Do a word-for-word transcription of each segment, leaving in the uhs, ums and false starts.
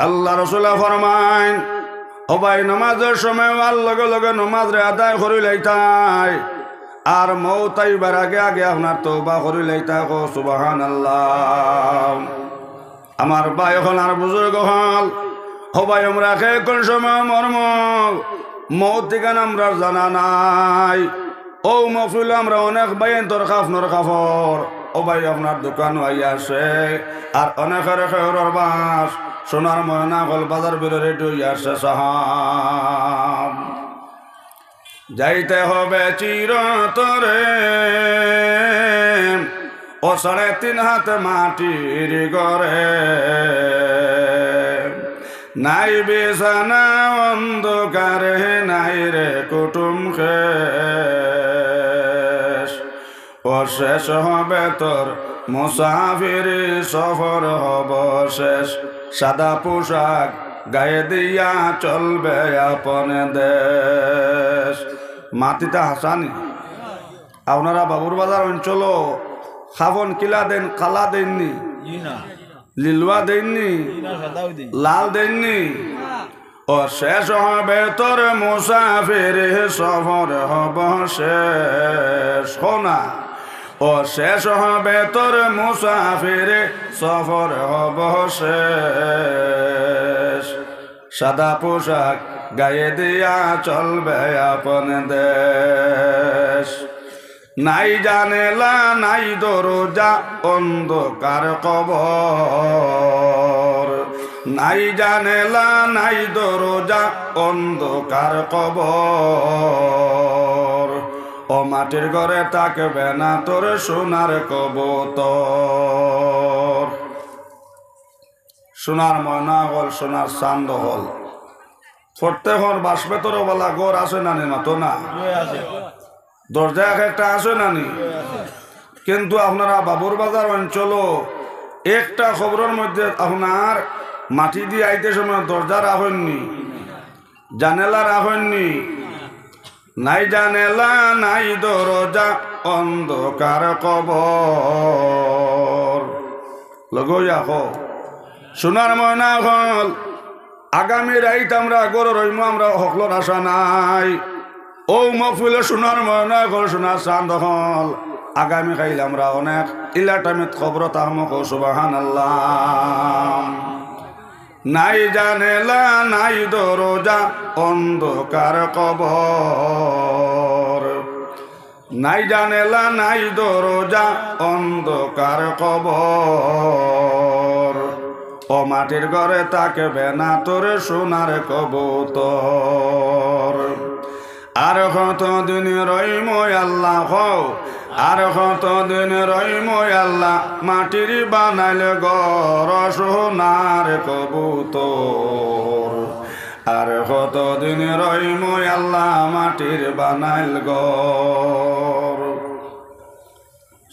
আল্লার রসুলে ফরমাইন, ও ভাই, নমাজর সময় অওয়ার লগে লগে নমাজরে আদায় করি লাইতায়, আর মউত আইবার আগে আগে আপনার তওবা করি লাইতায়। কও সুবহানাল্লাহ। আমার ভাই অকল আর বুজুর্গ অকল, ও ভাই, আমরা কে কুন সময় মরমু, মউত ইখান আমরার জানা নাই। অউ মহফিলো আমরা অনেক ভাইয়াইন্তর কাফনর কাপড়, ও ভাই, আপনার দোকানো আইয়া আছে, আর অনেকর খেওরর বাঁশ, সোনার ময়না অকল বাজার বিরো রেডি অইয়া আছে সাব। যাইতে হবে চিরতরে ও সাড়ে তিন হাত মাটির ঘরে। নাই বিছানা অন্ধকারে, নাই রে কুটুম খেশ। ও শেষ হবে তোর মুসাফিরি সফর হব শেষ। সাদা পোশাক গায়ে দিয়া চলবে আপন দেশ। মাতিতা হাসানি। আপনারা বাবুর বাজার অঞ্চলো কাফন কিলা দেইন, কালা দেইননি? জি না। লিলুয়া দেইননি? জি না, সাদাউ দেইন। লাল দেইননি? ও শেষ হবে তোর মুসাফিরি সফর হব শেষ। কও না। ও শেষ হবে তোর মুসাফিরি সফর হব শেষ। সাদা পোশাক গায়ে দিয়া চলবে আপন দেশ। নাই জানেলা নাই দরজা অন্ধকার কবর। নাই জানেলা নাই দরজা অন্ধকার কবর। ও মাটির ঘরে থাকবে না তোর সোনার কবুতর। সোনার ময়না অকল, সোনার চান্দ অকল। প্রত্যেকর বাস ভেতরে বালা ঘর আছে না নি, মাতো না? দরজা এক একটা আছে না নি? কিন্তু আপনারা বাবুর বাজার অঞ্চলো একটা কবরর মধ্যে আপনার মাটি দিয়া আইতে সময় দরজা রাখইননি, জানেলা রাখইননি, নাই জানেলা নাই দরজা অন্ধকার কবর। লগে অইয়া কও, সোনার ময়না অকল, আগামী রাইত আমরা ঘরো রইমু, আমরা হকলর আশা নাই। অউ মহফিলো সোনার ময়না অকল, সোনার চান্দ অকল, আগামী কাইল আমরা অনেক ইলা টাইমে কবরো থাকমু। কও সুবহানাল্লাহ। নাই জানেলা নাই দরজা অন্ধকার কবর। নাই জানেলা নাই দরজা অন্ধকার কবর। ও মাটির ঘরে থাকবে না তোর সোনার কবুতর। আর কতদিন রইমু আল্লাহ কও, আর কতদিন রইমু আল্লাহ মাটির বানাইল ঘর সোনার কবুতর। আর কতদিন রইমু আল্লাহ মাটির বানাইল ঘর।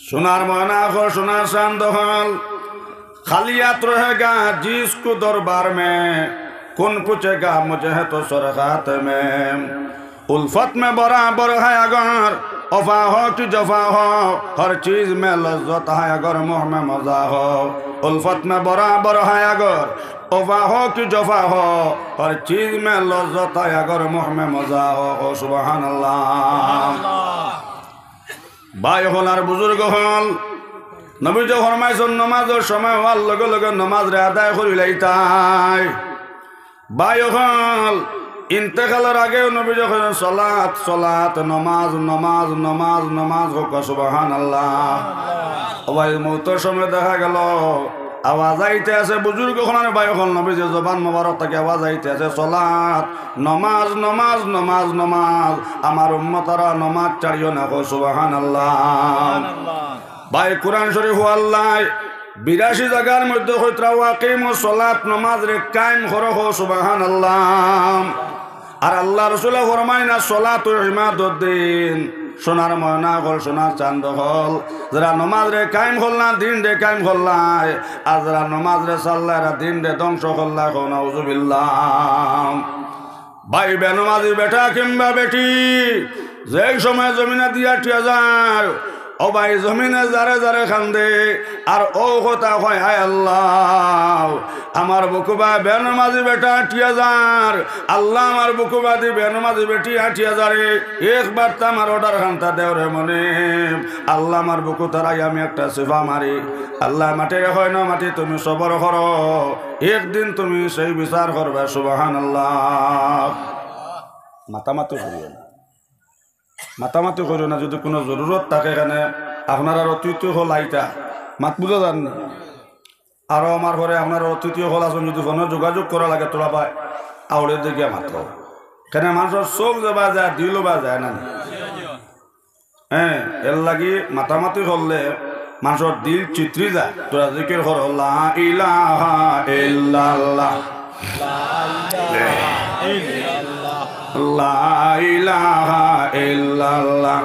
সোনার ময়না অকল, সোনার চান্দ অকল, খালি হাত রহেগা জিসকো দরবার মে, কোন পুছেগা মুঝে তো সরকাত মে। الفت میں برابر ہے اگر وفا ہو کہ جفا ہو، ہر چیز میں لذت ہے اگر منہ میں مزہ ہو۔ الفت میں برابر ہے اگر وفا ہو کہ جفا ہو، ہر چیز میں لذت ہے اگر منہ میں مزہ ہو۔ سبحان اللہ۔ ভাই অকল আর বুজুর্গ অকল, নবীজি ফরমাইছইন, নমাজর সময় অওয়ার লগে লগে নমাজরে আদায় করি লাইতায়। ভাই অকল, ইন্তেকালর আগেও নবীজি কইছইন, "সলাত, সলাত, নমাজ, নমাজ, নমাজ, নমাজ।" কও সুবহানাল্লাহ। ও ভাই, মউতর সময় দেখা গেল আওয়াজ আইতে আছে, বুজুর্গ অকল আর ভাই অকল, নবীজির জবান মোবারক থাকি আওয়াজ আইতে আছে, "সলাত, নমাজ, নমাজ, নমাজ, নমাজ, আমার উম্মতরা নমাজ ছাড়িও না।" কও সুবহানাল্লাহ। ভাই, কোরআন শরীফো আল্লায় বিরাশি জাগার মধ্যে কইতরা, "ওয়াকিমুস সলাত", নমাজরে কায়েম করো। কও সুবহানাল্লাহ। আর আল্লার রসুলে ফরমাইন, "আস সলাতু ইমাদুদ্দিন", সোনার ময়না অকল, সোনার চান্দ অকল, যেরা নমাজরে কায়েম করলা, দিনরে কায়েম করলা, আর যেরা নমাজরে ছাড়লা, এরা দিনরে ধ্বংস করলা। কও নাউজুবিল্লাহ। ভাই, বেনমাজি বেটা কিংবা বেটি যেই সময় জমিন দিয়া উঠিয়া যায়, ও ভাই, জমিনে যারে যারে কান্দে, আর অউ কথা কয়, "আয় আল্লাহ, আমার বুকুবায় বেনমাজি বেটা আটিয়া যার, আল্লাহ, আমার বুকুবাদি বেনমাজি বেটি আটিয়া যারে, একবার তো আমার অটার কান্দা দেও রে মনিব, আল্লাহ, আমার বুকু তারাই আমি একটা চিফা মারি।" আল্লায় মাটিরে কইন, "মাটি, তুমি সবর করো, একদিন তুমি সেই বিচার করবায়।" সুবহানাল্লাহ। মাতামাতি করিও না। মাতামাতি করিও না, যুদি কুনু জরুরত থাকে কেনে আপনারার অতিথি অকল আইতা, মাত বুঝা যার নি? আরো আমার ঘরে আপনারার অতিথি অকল আছইন, যুদি ফোনো যোগাযোগ করা লাগে, তোরা ভাই আউড়ে দেখিয়া মাতো। কেনে মানষর চউখ যেবায় যায়, দিলও বায় যায় না নি? হ্যাঁ, এরলাগি মাতামাতি করলে মানষর দিল চিতরি যায়। তোরা জিকির করো, লা ইলাহা ইল্লাল্লাহ। লা ইলাহা ইল্লাল্লাহ।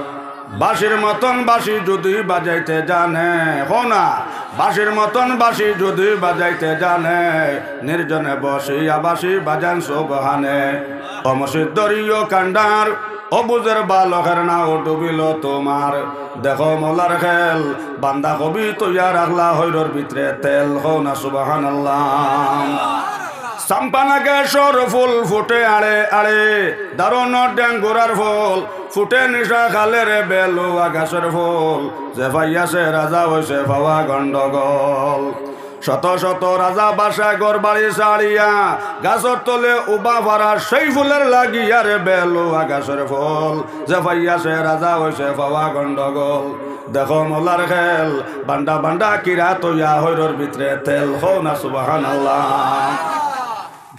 বাঁশির মতন বাঁশি যুদি বাজাইতে জানে, কও না, বাঁশির মতন বাঁশি যুদি বাজাইতে জানে, নির্জনে বসিয়া বাঁশি বাজান সুবহানে। ও মসজিদ দরিও কান্ডার, ও বুঝের বালকের নাও ডুবিল তোমার। দেখো মৌলার খেল, বান্দা কবি তৈয়া রাখলা হইরর ভিতরে তেল, কও না সুবহানাল্লাহ। সাম্পানা গাছর ফুল ফুটে আড়ে আড়ে, দারুণ ডেঙ্গুরার ফুল ফুটে নিশা খালের বেলুয়া গাছর ফুল, যে পাইয়াছে রাজা অইছে পাওয়া গন্ডগোল। শত শত রাজা বাদশা ঘর বাড়ি ছাড়িয়া, গাছর তলে উবা ফারা সেই ফুলের লাগিয়া রে বেলুয়া গাছর ফুল, যে পাইয়াছে রাজা অইছে পাওয়া গন্ডগোল। দেখো মৌলার খেল, বান্ডা বান্ডা কিরা তৈয়া হইরর ভিতরে তেল, কও না সুবহানাল্লাহ।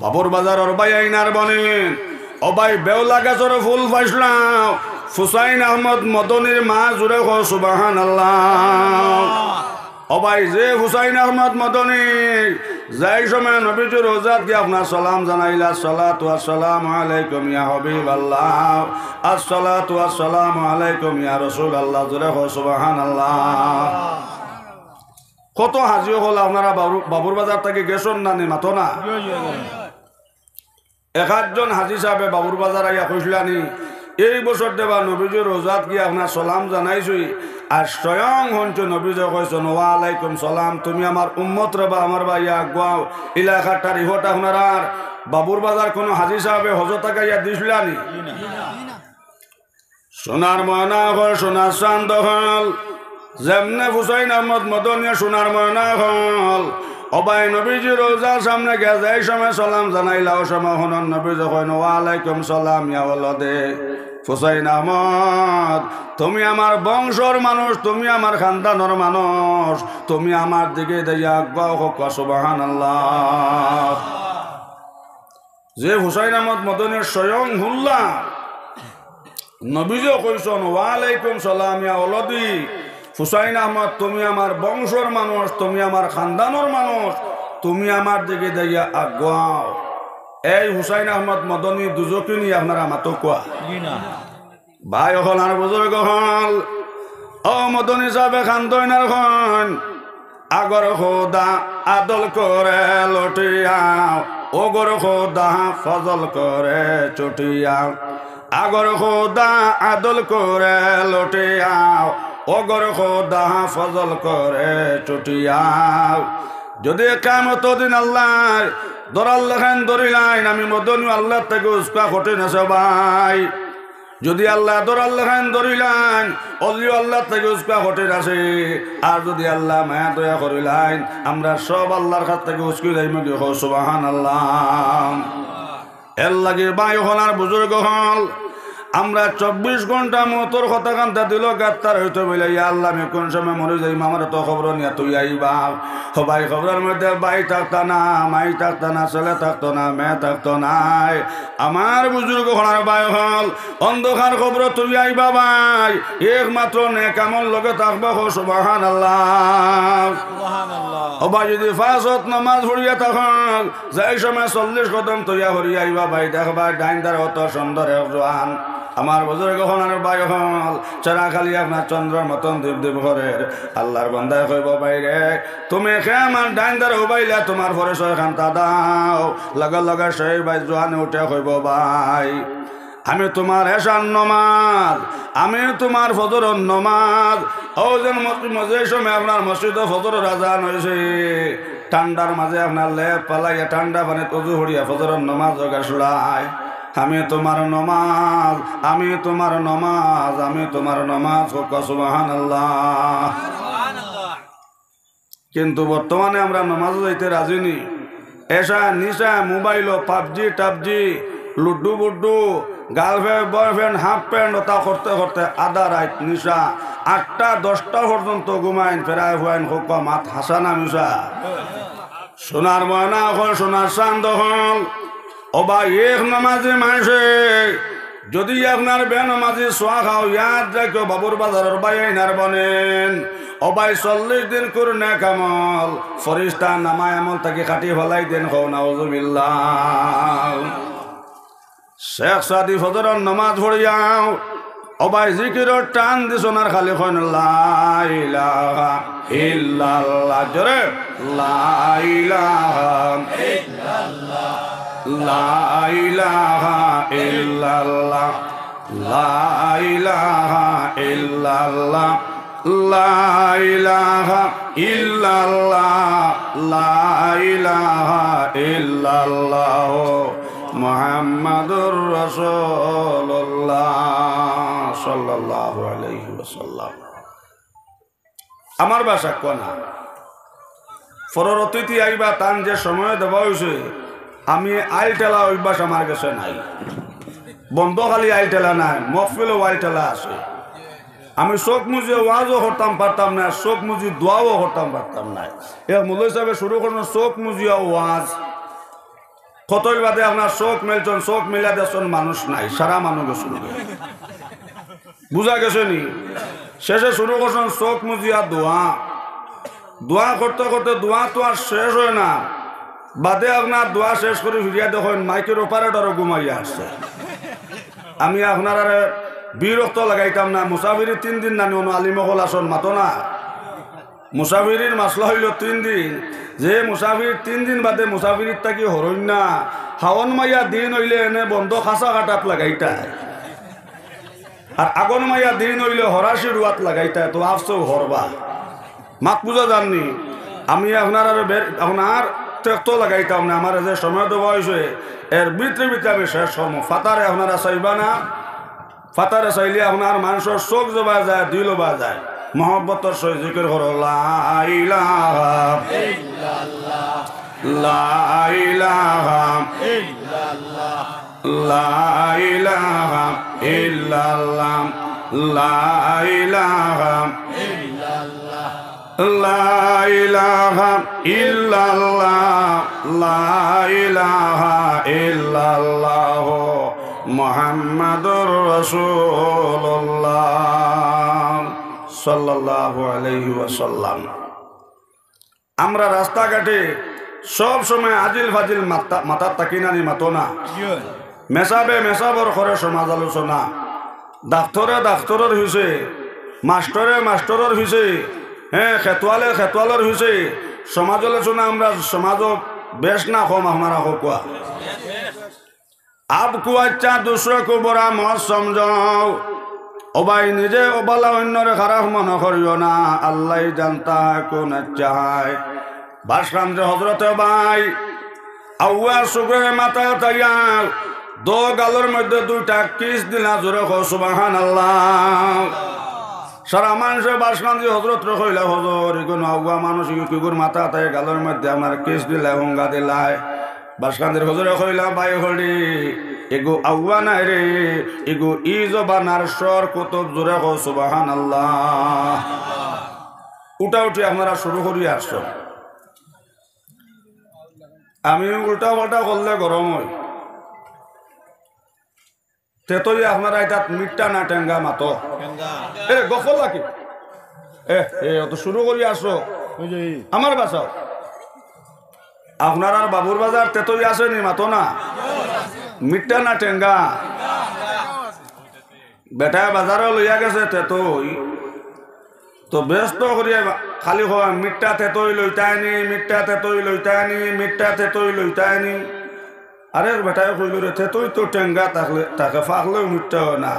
বাবুর বাজারর ভাই আইনার বনিন, ও ভাই, বেওলা গাছর ফুল পাইছলাম, হুসাইন আহমদ মদনীর মা, জুরে কও সুবহানাল্লাহ। ও ভাই, যে হুসাইন আহমদ মদনী যাই সময় নবীজির রওজাত গিয়া আপনার সালাম জানাইলা, "আসসালাতু আসসালামু আলাইকুম ইয়া হাবিবাল্লাহ, আসসালাতু আসসালামু আলাইকুম ইয়া রাসূলুল্লাহ", জুরে কও সুবহানাল্লাহ। কত হাজি অকল আপনারা বাবুর, বাবুর বাজার থাকি গেছইন না নি, মাতো না? এক আধজন হাজি সাবে বাবুর বাজার আইয়া কইছলা নি, "এই বছর দেবা নবীজির রওজাত গিয়া আপনার সালাম জানাইছি, আর স্বয়ং হঞ্চ নবীজি কইছইন, 'ওয়ালাইকুম সালাম, তুমি আমার উম্মত রে বা, আমার ভাই আগুয়াও, এলাকার তারিখটা আপনারার বাবুর বাজার কোনো হাজি সাবে হজ থাকি আইয়া দিছলা নি?'" সোনার ময়না অকল, সোনার চান্দ অকল, যেমনে হুসাইন আহমদ মদনীয়ে সোনার ময়না অকল। ও ভাই, নবীজির রওজার সামনে গিয়া যাই সময় সালাম জানাইলা, ও সময় হুনইন নবীজি কইন, "ওয়ালাইকুম সালাম ইয়া ওয়ালাদে হুসাইন আহমদ, তুমি আমার বংশর মানুষ, তুমি আমার খানদানর মানুষ, তুমি আমার দিকে দেখিয়া আগুয়াও, কও সুবহানাল্লাহ।" যে হুসাইন আহমদ মদনীয়ে স্বয়ং হুনলা, নবীজিয়ে কইছইন, "ওয়ালাইকুম সালাম ইয়া ওয়ালাদি, হুসাইন আহমদ, তুমি আমার বংশর মানুষ, তুমি আমার খানদানর মানুষ, তুমি আমার দিকে দেখিয়া আগুয়াও।" এই হুসাইন আহমদ মদনী দুজখি নি, আপনারা মাতো কুয়া। জি না। ভাই অকল আর বুজুর্গ অকল, ও মদনী সাবে কান্দইন আর কইন, আগর খোদা আদল করে লুটিয়া, ওগর খোদা ফজল করে চুটিয়া। আগর খোদা আদল করে লুটিয়া, ওগর খোদা ফজল করে চুটিয়া। যদি কিয়ামতর দিন আল্লায় ধরার লাখান ধরিলাইন, আমি মদনী আল্লার থাকি উস্কা কঠিন আছে ভাই। যদি আল্লায় ধরার লাখান ধরিলাইন, অলিও আল্লার থাকি উস্কা কঠিন আছে। আর যদি আল্লায় মায়া দয়া করিলাইন, আমরা সব আল্লার কাছ থাকি উস্কি যাইমুগি, কও সুবহানাল্লাহ। এরলাগি ভাই অকল আর বুজুর্গ অকল, আমরা চব্বিশ ঘন্টা মউতর কথা কান্দা দিলো গাত্তার অইতো বইলে, "ইয়া আল্লাহ, আমি কুন সময় মরি যাইমু, আমারে তো কবরো নিয়া থইয়া আইবা।" ও ভাই, কবরর মধ্যে ভাই থাকতা না, মাই থাকতা না, ছেলে থাকতো না, মেয়ে থাকতো নায়। আমার বুজুর্গ অকল আর ভাই অকল, অন্ধকার কবরো থইয়া আইবা ভাই, একমাত্র নেক আমল লগে থাকবা, কও সুবহানাল্লাহ। সুবহানাল্লাহ। ও ভাই, যদি পাঁচ ওয়াক্ত নামাজ পড়িয়া থাকো, যাই সময় চল্লিশ কদম থইয়া হরিয়া আইবা ভাই, দেখবা ডাইন ধারে অত সুন্দর এক জোয়ান। আমার বুজুর্গ অকল আর ভাই অকল, চেহারা খালি আপনার চন্দ্রর মতন দীপ দীপ করের। আল্লার বান্দায় কইবো, "ভাইরে, তুমি কে আমার ডাইন ধারে উবাইলা, তোমার পরিচয় খানতা দাও।" লগে লগে সেই ভাই জোয়ানে উঠে কইবো, "ভাই, আমি তুমার এশার নমাজ, আমি তুমার ফজরর নমাজ। অউ যেন মসজিদ, মসজিদ, সময় আপনার মসজিদো ফজরর আজান অইছে, ঠান্ডার মাঝে আপনার লেপ ফালাইয়া ঠান্ডা পানিত উজু করিয়া ফজরর নমাজ গাছলায়। আমি তুমার নমাজ, আমি তুমার নমাজ, আমি তুমার নমাজ। কউক্কা সুবহানাল্লাহ। কিন্তু বর্তমানে আমরা নমাজো যাইতে রাজি নি। এশা, নিশা, মোবাইলো পাবজি টাবজি, লুডু বুডু, গার্লফ্রেন্ড, বয়ফ্রেন্ড, হাফ প্যান্ট, ওটা করতে করতে আধা রাইত নিশা, আটটা দশটা পর্যন্ত ঘুমাইন, ফেরায় ফুয়াইন। কউক্কা মাত হাছা না মিছা? সোনার ময়না অকল, সোনার চান্দ অকল, ও ভাই, এক নমাজি মানষে যদি আপনার বেনমাজি ছোঁয়া খাও, ইয়াদ রাখিও, বাবুর বাজারর ভাইয়াইন আর বইনাইন, ও ভাই, চল্লিশ দিন কুর নেক আমল, ফিরিস্তা নামায় আমল থাকি কাটি ফালাই দেইন, কও নাউজুবিল্লাহ। শেখ সাদি ফজরর নমাজ পড়িয়াও, ও ভাই, জিকিরর টান দিছইন আর খালি কইন, লা ইলাহা ইল্লাল্লাহ, জোরে, লা ইলাহা ইল্লাল্লাহ, লা ইলাহা ইল্লাল্লাহ, লা ইলাহা ইল্লাল্লাহ, লা ইলাহা ইল্লাল্লাহ, লা ইলাহা ইল্লাল্লাহ, মুহাম্মাদুর রাসূলুল্লাহ সাল্লাল্লাহু আলাইহি ওয়াসাল্লাম। আমার ভাষা কোনা। পরর অতিথি আইবা, তান যে সময় দেওয়া অইছে, আমি আইল ঠেলা অভ্যাস আমার গেছে নাই। বন্দ খালি আইল ঠেলা নায়, মহফিলো আইল ঠেলা আছে। আমি চউখ মুজিয়া ওয়াজও করতাম পারতাম নায়, চউখ মুজি দোয়াও করতাম পারতাম নায়। এক মৌলভী সাবে শুরু করছইন চউখ মুজিয়া ওয়াজ। কতইল বাদে আপনার চউখ মেলছইন, চউখ মেলিয়া দেখছইন মানুষ নাই, সারা মানুষ গেছইন। বুঝা গেছে নি? শেষে শুরু করছইন চউখ মুজিয়া দোয়া। দোয়া করতে করতে দোয়া তো আর শেষ অয় না। বাদে আপনার দোয়া শেষ করি ফিরিয়া দেখইন মাইকর অপারেটরও ঘুমাইয়া আছে। আমি আপনারারে বিরক্ত লাগাইতাম না, মুসাফিরি তিন দিন নানি, অনো আলিম অকল আছইন, মাতো না। মুসাফিরির মাসলা অইলো তিন দিন, যে মুসাফির তিন দিন বাদে মুসাফিরির থাকি হরইন না, হাওন মাইয়া দিন অইলে এনে বন্দ খাসা কাটাত লাগাইতায়, আর আগন মাইয়া দিন অইলে হরাশি রুয়াত লাগাইতায়, তো আফসো হরবা। মাত বুঝা যার নি? আমি আপনারারে বে-, আপনার তেক্ত লাগাইতাম না, আমারে যে সময় দেওয়া অইছে, এর ভিতরে ভিতরে আমি শেষ করমু। ফাতারে আপনারা চাইবা না, ফাতারে চাইলে আপনার মানষর চউখ জবায় যায়, দিলও বায় যায়। মহব্বতর সহিত জিকির করো, লা ইলাহা ইল্লাল্লাহ, লা ইলাহা ইল্লাল্লাহ, লা ইলাহা ইল্লাল্লাহ, লা ইলাহা ইল্লাল্লাহ। লা ইলাহা ইল্লাল্লাহ, লা ইলাহা ইল্লাল্লাহ, মুহাম্মাদুর রাসূলুল্লাহ সাল্লাল্লাহু আলাইহি ওয়াসাল্লাম। আমরা রাস্তাঘাটে সব সময় আজিল ফাজিল মাতা-, মাতাত থাকি না নি, মাতো না? মেসাবে মেসাবর করে সমাজ আলোচনা, ডাক্তরে ডাক্তরর পিছে, মাস্টরে মাস্টরর পিছে, হ্যাঁ, খেতওয়ালে খেতওয়ালর পিছে, সমাজ আলোচনা আমরা সমাজো বেশ না কম, আপনারা কউক্কা। আপ কো আচ্ছা দুসরো কো বুরা মত সমঝো। ও ভাই, নিজে অবালা অইন্যরে খারাপ মনো করিও না, আল্লাহ জানতা হ্যায় কৌন আচ্ছা হ্যায়। বাসকান্দি হজরতে ভাই, আউয়া সুগরে মাথা তাইয়া, দো গালর মধ্যে দুইটা কিস দিলা, জোরে কও সুবহানাল্লাহ। সারা মানষে বাসকান্দি হজরতরে কইলা, "হজর, ইগুন আউয়া মানুষ, ইগু কিগুর মাথা তাই গালর মধ্যে আমার কিস দিলা, হুঙ্গা দিলায়।" বাসকান্দির হজরে কইলা, "ভাই হরি, ইগু আউয়া নায় রে, ইগু ই জবানার সর কুতুব, জোরে কও সুবহানাল্লাহ।" উঠাউঠি আপনারা শুরু করি আসছো। আমি উল্টা পাল্টা করলে গরম অই। তেতই আপনারা ইতাত মিঠা না টেঙ্গা মাতো? এ, গফল নাকি? এ, এ, অত শুরু করি আসো। আমার বাঁচাও। আপনারার বাবুর বাজার তেতই আছে নি, মাতো না? মিঠা না টেঙ্গা? বেটায় বাজারো লইয়া গেছে তেতই। তো ব্যস্ত করিয়া খালি কয়, "মিঠা তেতই লইতায়নি, মিঠা তেতই লইতায়নি, মিঠা তেতই লইতায়নি।" আরেক বেটায় কইলো, "রে, তেতই তো টেঙ্গা থাকলে, থাকে, ফাকলেও মিঠা অয় না।"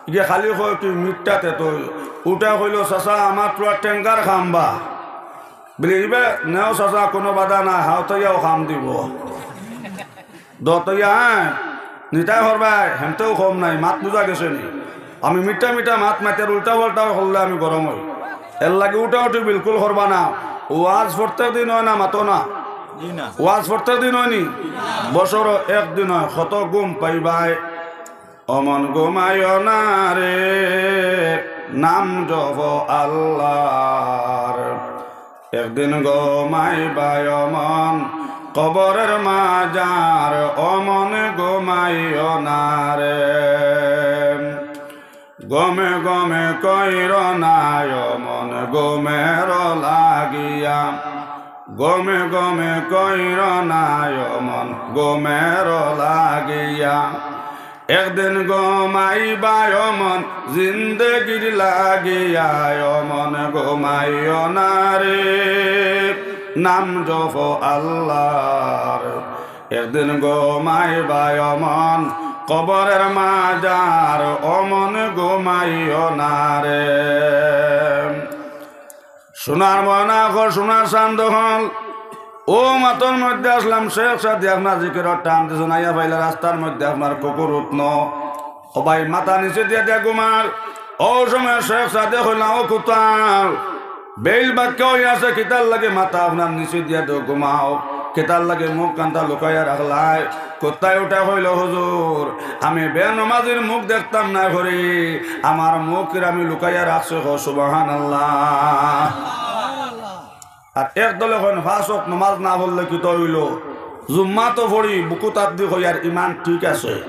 ইগে খালি কয় কি, "মিঠা তেতই।" উটায় কইলো, "চাচা, আমার থুড়া টেঙ্গার কাম বা।" বলে, "ইবা নেও চাচা, কুনু বাধা নাই, হাওতাইয়াও কাম দিবো।" দতইয়া, হ্যাঁ, নিতায় করবায়, হেনতেও কম নাই, মাত বুঝা গেছে নি? আমি মিঠা মিঠা মাত মাতিয়ার উল্টা পাল্টা করলে আমি গরম অই। এরলাগি উঠাউঠি বিলকুল করবা না। ওয়াজ প্রত্যেক দিন অয় না, মাতো না? জি না। ওয়াজ প্রত্যেক দিন অয় নি? বছরো একদিন অয়। কত ঘুম পাইবায়, অমন ঘুমাইও না রে, নাম জপ আল্লাহর। একদিন ঘুমাইবায় অমন কবরের মাজার, অমন ঘুমাইও না রে। গমে গমে কইর না অমন ঘুমের লাগিয়া, গমে গমে কইর না অমন ঘুমের লাগিয়া। একদিন ঘুমাইবায় অমন জিন্দেগির লাগিয়া, অমন ঘুমাইও না রে, নাম জপ আল্লাহর। একদিন ঘুমাইবায় অমন কবরের মাজার, অমন ঘুমাইও না রে। সোনার ময়না অকল, সোনার চান্দ অকল, অউ মাতর মধ্যে আছলাম, শেখ সাদে আপনার জিকিরর টান দিছইন, আইয়া পাইলা রাস্তার মধ্যে আপনার কুকুর উঠনো। ও ভাই, মাথা নিচে দিয়া দিয়া ঘুমার। অউ সময় শেখ সাদে কইলা, "ও কুত্তা, বেইল বাক্কা অইয়া আছে, কিতার লাগি মাথা আপনার নিচে দিয়া দেও, ঘুমাও, কিতার লাগি মুখ কান্তা লুকাইয়া রাখলায়?" কুত্তায় উঠায় কইলো, "হুজুর, আমি বেনমাজির মুখ দেখতাম না করি, আমার মুখ কিরা আমি লুকাইয়া রাখছি।" কও সুবহানাল্লাহ। আর এক দলে কইন, "পাঁচ ওয়াক্ত নমাজ না পড়লে কিতা অইলো? জুম্মা তো পড়ি, বুকুত আত দি কই, আর ইমান ঠিক আছে।"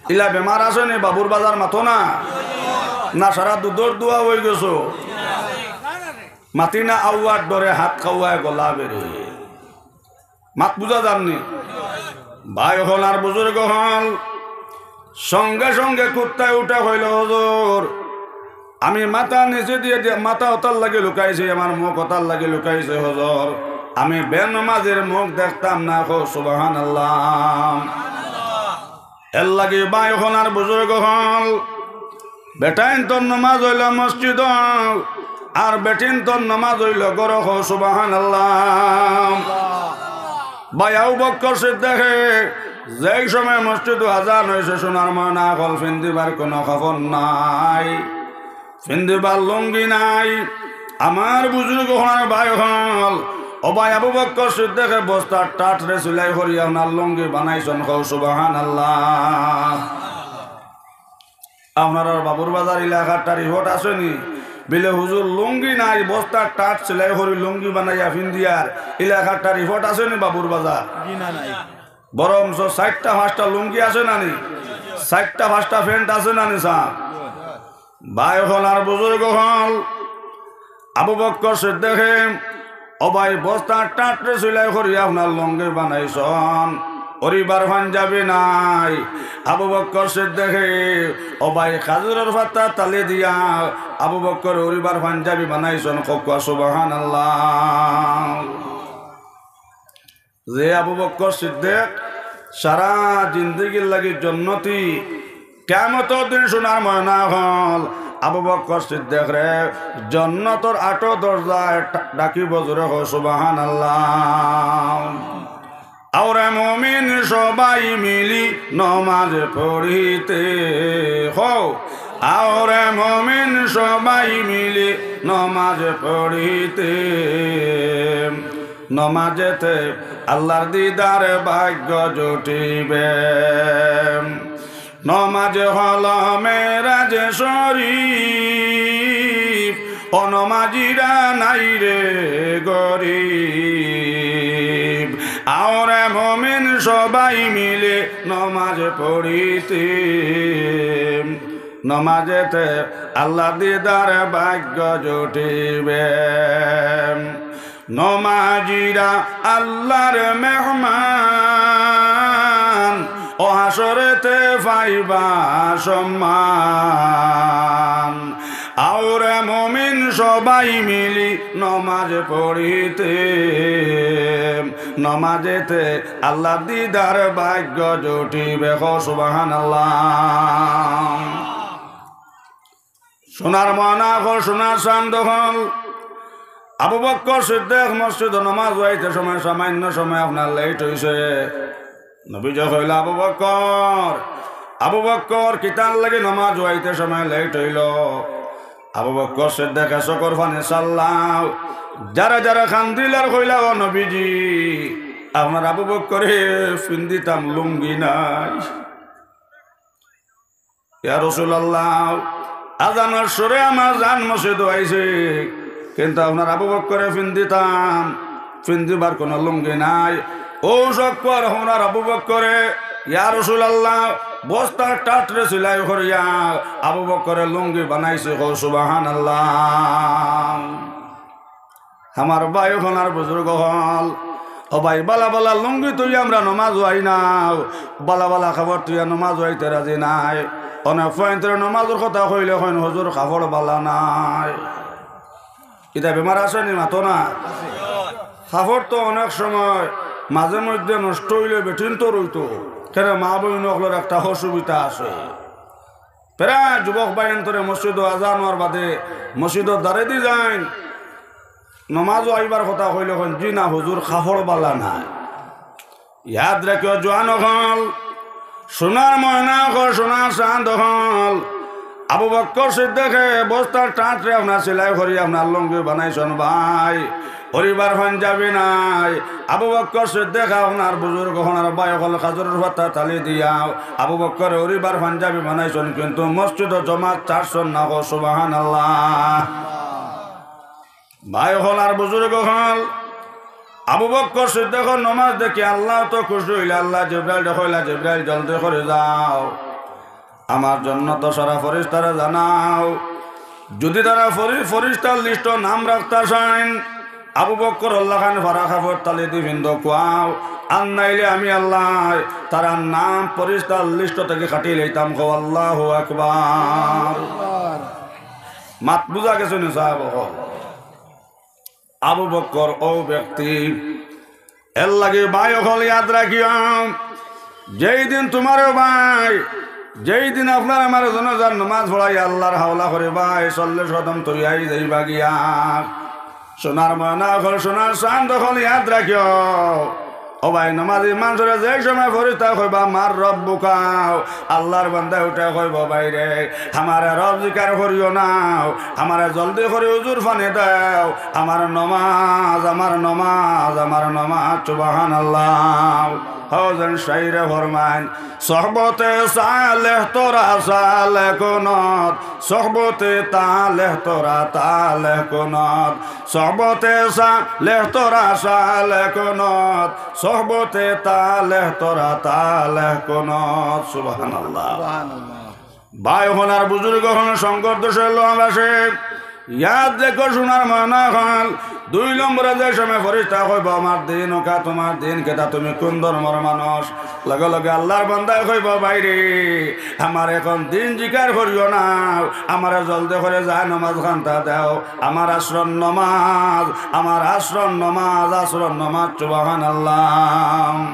ইলা বেমার আছে নি? বাবুর বাজার মাতো না? না সারা দুধর দুয়া অইগেছো? মাতি না আউয়ার ডরে হাত খাওয়ায় গলা বেরে। মাত বুঝা যার নি? ভাই অকল আর বুজুর্গ অকল, সঙ্গে সঙ্গে কুত্তায় উঠায় কইলো, "হুজুর, আমি মাথা নিচে দিয়া, দিয়া, মাথা অতার লাগি লুকাইছি, আমার মুখ অতার লাগি লুকাইছি হুজুর। আমি বেনমাজির মুখ দেখতাম না।" কও সুবহানাল্লাহ। এরলাগি ভাই অকল আর বুজুর্গ অকল, বেটাইন্তর নমাজ অইলো মসজিদো, আর বেটিন্তর নমাজ অইলো ঘরো। কও সুবহানাল্লাহ। ভাই আবু বক্কর সিদ্দিকে যেই সময় মসজিদো আজান অইছে, সোনার ময়না অকল, ফিন্দিবার কুনু কাপড় নাই, ফিন্দিবার লুঙ্গি নাই। আমার বুজুর্গ অকল, ভাই অকল, ও ভাই আবু বক্কর সিদ্দিকে বস্তার টাটরে সিলাই করি আপনার লুঙ্গি বানাইছইন। কও সুবহানাল্লাহ। আপনারার বাবুর বাজার ইলাকারটা রিপোর্ট আছে নি? বিলে, "হুজুর, লুঙ্গি নাই, বস্তার টাট সিলাই করি লুঙ্গি বানাইয়া ফিন্দিয়ার।" ইলাকারটা রিপোর্ট আছে নি বাবুর বাজার? জি না, নাই। বরঞ্চ চাইরটা পাঁচটা লুঙ্গি আছে না নি? চাইরটা পাঁচটা প্যান্ট আছে না নি, সাব? ভাই অকল আর বুজুর্গ অকল, আবু বক্কর সিদ্দিকে, ও ভাই, বস্তার টাটরে সিলাই করি আপনার লুঙ্গি বানাইছইন, উড়িবার পাঞ্জাবি নাই। আবু বক্কর সিদ্দিকে, ও ভাই, খাজুরর পাতা তালি দিয়া আবু বক্কর উড়িবার পাঞ্জাবি বানাইছইন। কউক্কা সুবহানাল্লাহ। যে আবু বক্কর সিদ্দিক সারা জিন্দেগির লাগি জন্নতি, কিয়ামতর দিন সোনার ময়না অকল আবু বক্কর সিদ্দিকরে জন্নতর আটো দরজায় ডা-, ডাকিবো। জোরে কও সুবহানাল্লাহ। আওরে মুমিন সবাই মিলি নমাজ পড়িতে, কও, আওরে মুমিন সবাই মিলি নমাজ পড়িতে। নমাজেতে আল্লাহর দিদার ভাগ্য জুটিবে। নমাজ হলো মেরাজ শরীফ, অনমাজিরা নাই রে গরিব। আওরে মুমিন সবাই মিলে নমাজ পড়িতে। নমাজেতে আল্লাহর দিদার ভাগ্য জুটিবে। নমাজিরা আল্লাহর মেহমান, ও হাশরেতে পাইবা সম্মান। আওরে মুমিন সবাই মিলি নমাজ পড়িতে, নমাজেতে আল্লাহ দিদার ভাগ্য জুটিবে। কও সুবহানাল্লাহ। সোনার ময়না অকল, সোনার চান্দ অকল, আবু বক্কর সিদ্দিক মসজিদো নমাজ পড়াইতে সময়, সামান্য সময় আপনার লেট অইছে। নবীজি কইলা, "আবু বক্কর, আবু বক্কর, কিতার লাগি নমাজ পড়াইতে সময় লেট অইলো?" আবু বক্কর সিদ্দিকে চউখর পানি ছাড়লা, যারা যারা কান্দিলা আর কইলা, "ও নবীজি, আপনার আবু বক্করে পিন্দিতাম লুঙ্গি নাই।" ইয়া রাসূলুল্লাহ, আজানর সুরে আমার জান মসজিদো আইছে, কিন্তু আপনার আবু বক্করে পিন্দিতাম, পিন্দিবার কুনু লুঙ্গি নাই। অউ চউখর পানি আপনার আবু বক্করে, ইয়া রাসূলুল্লাহ, বস্তার টাটরে সিলাই করিয়া আবু বক্করে লুঙ্গি বানাইছে। কও সুবহানাল্লাহ। আমার ভাই অকল আর বুজুর্গ অকল, ও ভাই, বালা বালা লুঙ্গি থুইয়া আমরা নমাজ পড়াই না, বালা বালা কাপড় থুইয়া নমাজ পড়াইতে রাজি নায়। অনেক ফুয়াইন্তরে নমাজর কথা কইলে কইন, "হুজুর, কাপড় বালা নাই।" ইতা বেমার আছে নি? মাতো না। কাপড় তো অনেক সময় মাঝে মধ্যে নষ্ট অইলে বেটিন্তর অইতো। কেনে, মা বইন অকলর একটা অসুবিধা আছে। প্রায় যুবক ভাইয়াইন্তরে মসজিদো আজান অওয়ার বাদে মসজিদর দারেদি যাইন, নমাজো আইবার কথা কইলে কইন, "জি না হুজুর, কাপড় বালা নাই।" ইয়াদ রাখিও জোয়ান অকল, সোনার ময়না অকল, সোনার চান্দ অকল, আবু বক্কর সিদ্দিকে বস্তার টাটরে আপনার সিলাই করি আপনার লুঙ্গি বানাইছইন ভাই। পরিবার পাঞ্জাবি নাই। আবু বক্কর সিদ্দিক আপনার বুজুর্গ অকল আর ভাই অকল খাজুরর পাতা তালি দিয়া আবু বক্করে পরিবার পাঞ্জাবি বানাইছইন, কিন্তু মসজিদো জমাত ছাড়ছইন না। কও সুবহানাল্লাহ। ভাই অকল আর বুজুর্গ অকল, আবু বক্কর সিদ্দিকর নমাজ দেখি আল্লাহ তো খুশি অইলা, আল্লায় জিব্রাইলরে কইলা, "জিব্রাইল, জলদি করি যাও, আমার জন্নতর সারা ফিরিস্তারে জানাও, যুদি তারা ফিরি-, ফিরিস্তার লিস্টো নাম রাখতা চাইন, আবু বক্করর লাখান ফাড়া কাপড় তালিদি পিন্দো কওয়াও, আর নাইলে আমি আল্লায় তারার নাম ফিরিস্তার লিস্টো থাকি কাটি লাইতাম।" কও আল্লাহু আকবার। মাত বুজা গেছে নি সাব অকল? আবু বক্কর অউ ব্যক্তি। এরলাগি ভাই অকল ইয়াদ রাখিও, যেই দিন তুমারে ভাই, যেই দিন আপনার আমার জানাজার নমাজ পড়াই আল্লার হাওলা করি ভাই, চল্লিশ কদম থইয়াই যাইবা গিয়া। সোনার ময়না অকল, সোনার চান্দ অকল ইয়াদ রাখিও। ও ভাই, নমাজি মানষরে যে সময় ফিরিস্তায় কইবা, "মান রাব্বুকা?" আল্লার বান্দায় উঠায় কইবো, "ভাইরে, আমারে রব জিকার করিও না, আমারে জলদি করি উজুর পানি দেও, আমার নমাজ, আমার নমাজ, আমার নমাজ।" সুবহানাল্লাহ। হজরত শাইরে ফরমাইন, "সোহবতে সালেহ তোরা সালেহ কুনত, সোহবতে তালেহ তোরা তালেহ কুনত।" সোহবতে সালেহ তোরা সালেহ কুনত, সোহবতে তালেহ তোরা তালেহ কুনত। সুবহানাল্লাহ। সুবহানাল্লাহ। ভাই অকল আর বুজুর্গ অকল, সংঘর্ষ অইলো আমার সে। ইয়াদ রাখিও সোনার ময়না অকল, দুই নম্বরে যে সময় ফিরিস্তায় কইবো, "আমার দ্বীন কা, তুমার দ্বীন কিতা, তুমি কুন ধর্মর মানুষ?" লগে লগে আল্লার বান্দায় কইবো, "ভাইরে, আমারে অখন দ্বীন জিকার করিও না, আমারে জলদি করি যায় নমাজ খান্তা দেও, আমার আছরর নমাজ, আমার আছরর নমাজ, আছরর নমাজ।" সুবহানাল্লাহ।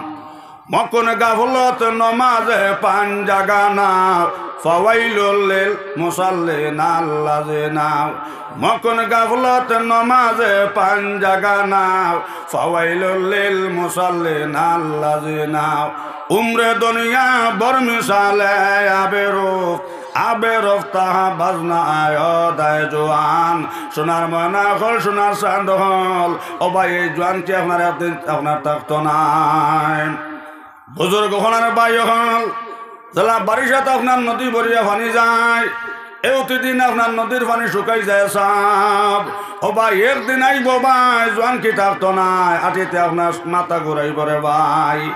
মকুন গাফলত নমাজে পান জাগানা, ফাওয়াইলুল লিল মুসাল্লিনা আল্লাযিনা। মকুন গাফলত নমাজে পান জাগানা, ফাওয়াইলুল লিল মুসাল্লিনা আল্লাযিনা। উমরে দুনিয়া বর মিসালে আবেরুফ, আবেরুফ তাহা বাজনা আয় দায় জোয়ান। সোনার ময়না অকল, সোনার চান্দ অকল, ও ভাই, এই জোয়ান কি আপনার একদিন আপনার থাকতো নায়? বুজুর্গ অকল আর ভাই অকল, যেলা বারিশাত আপনার নদী ভরিয়া পানি যায়, এ অতদিন আপনার নদীর পানি শুকাই যায় সাব। ও ভাই, একদিন আইবো ভাই, জোয়ান কি থাকতো নায়, আটিতে আপনার মাথা ঘুরাইবো রে ভাই।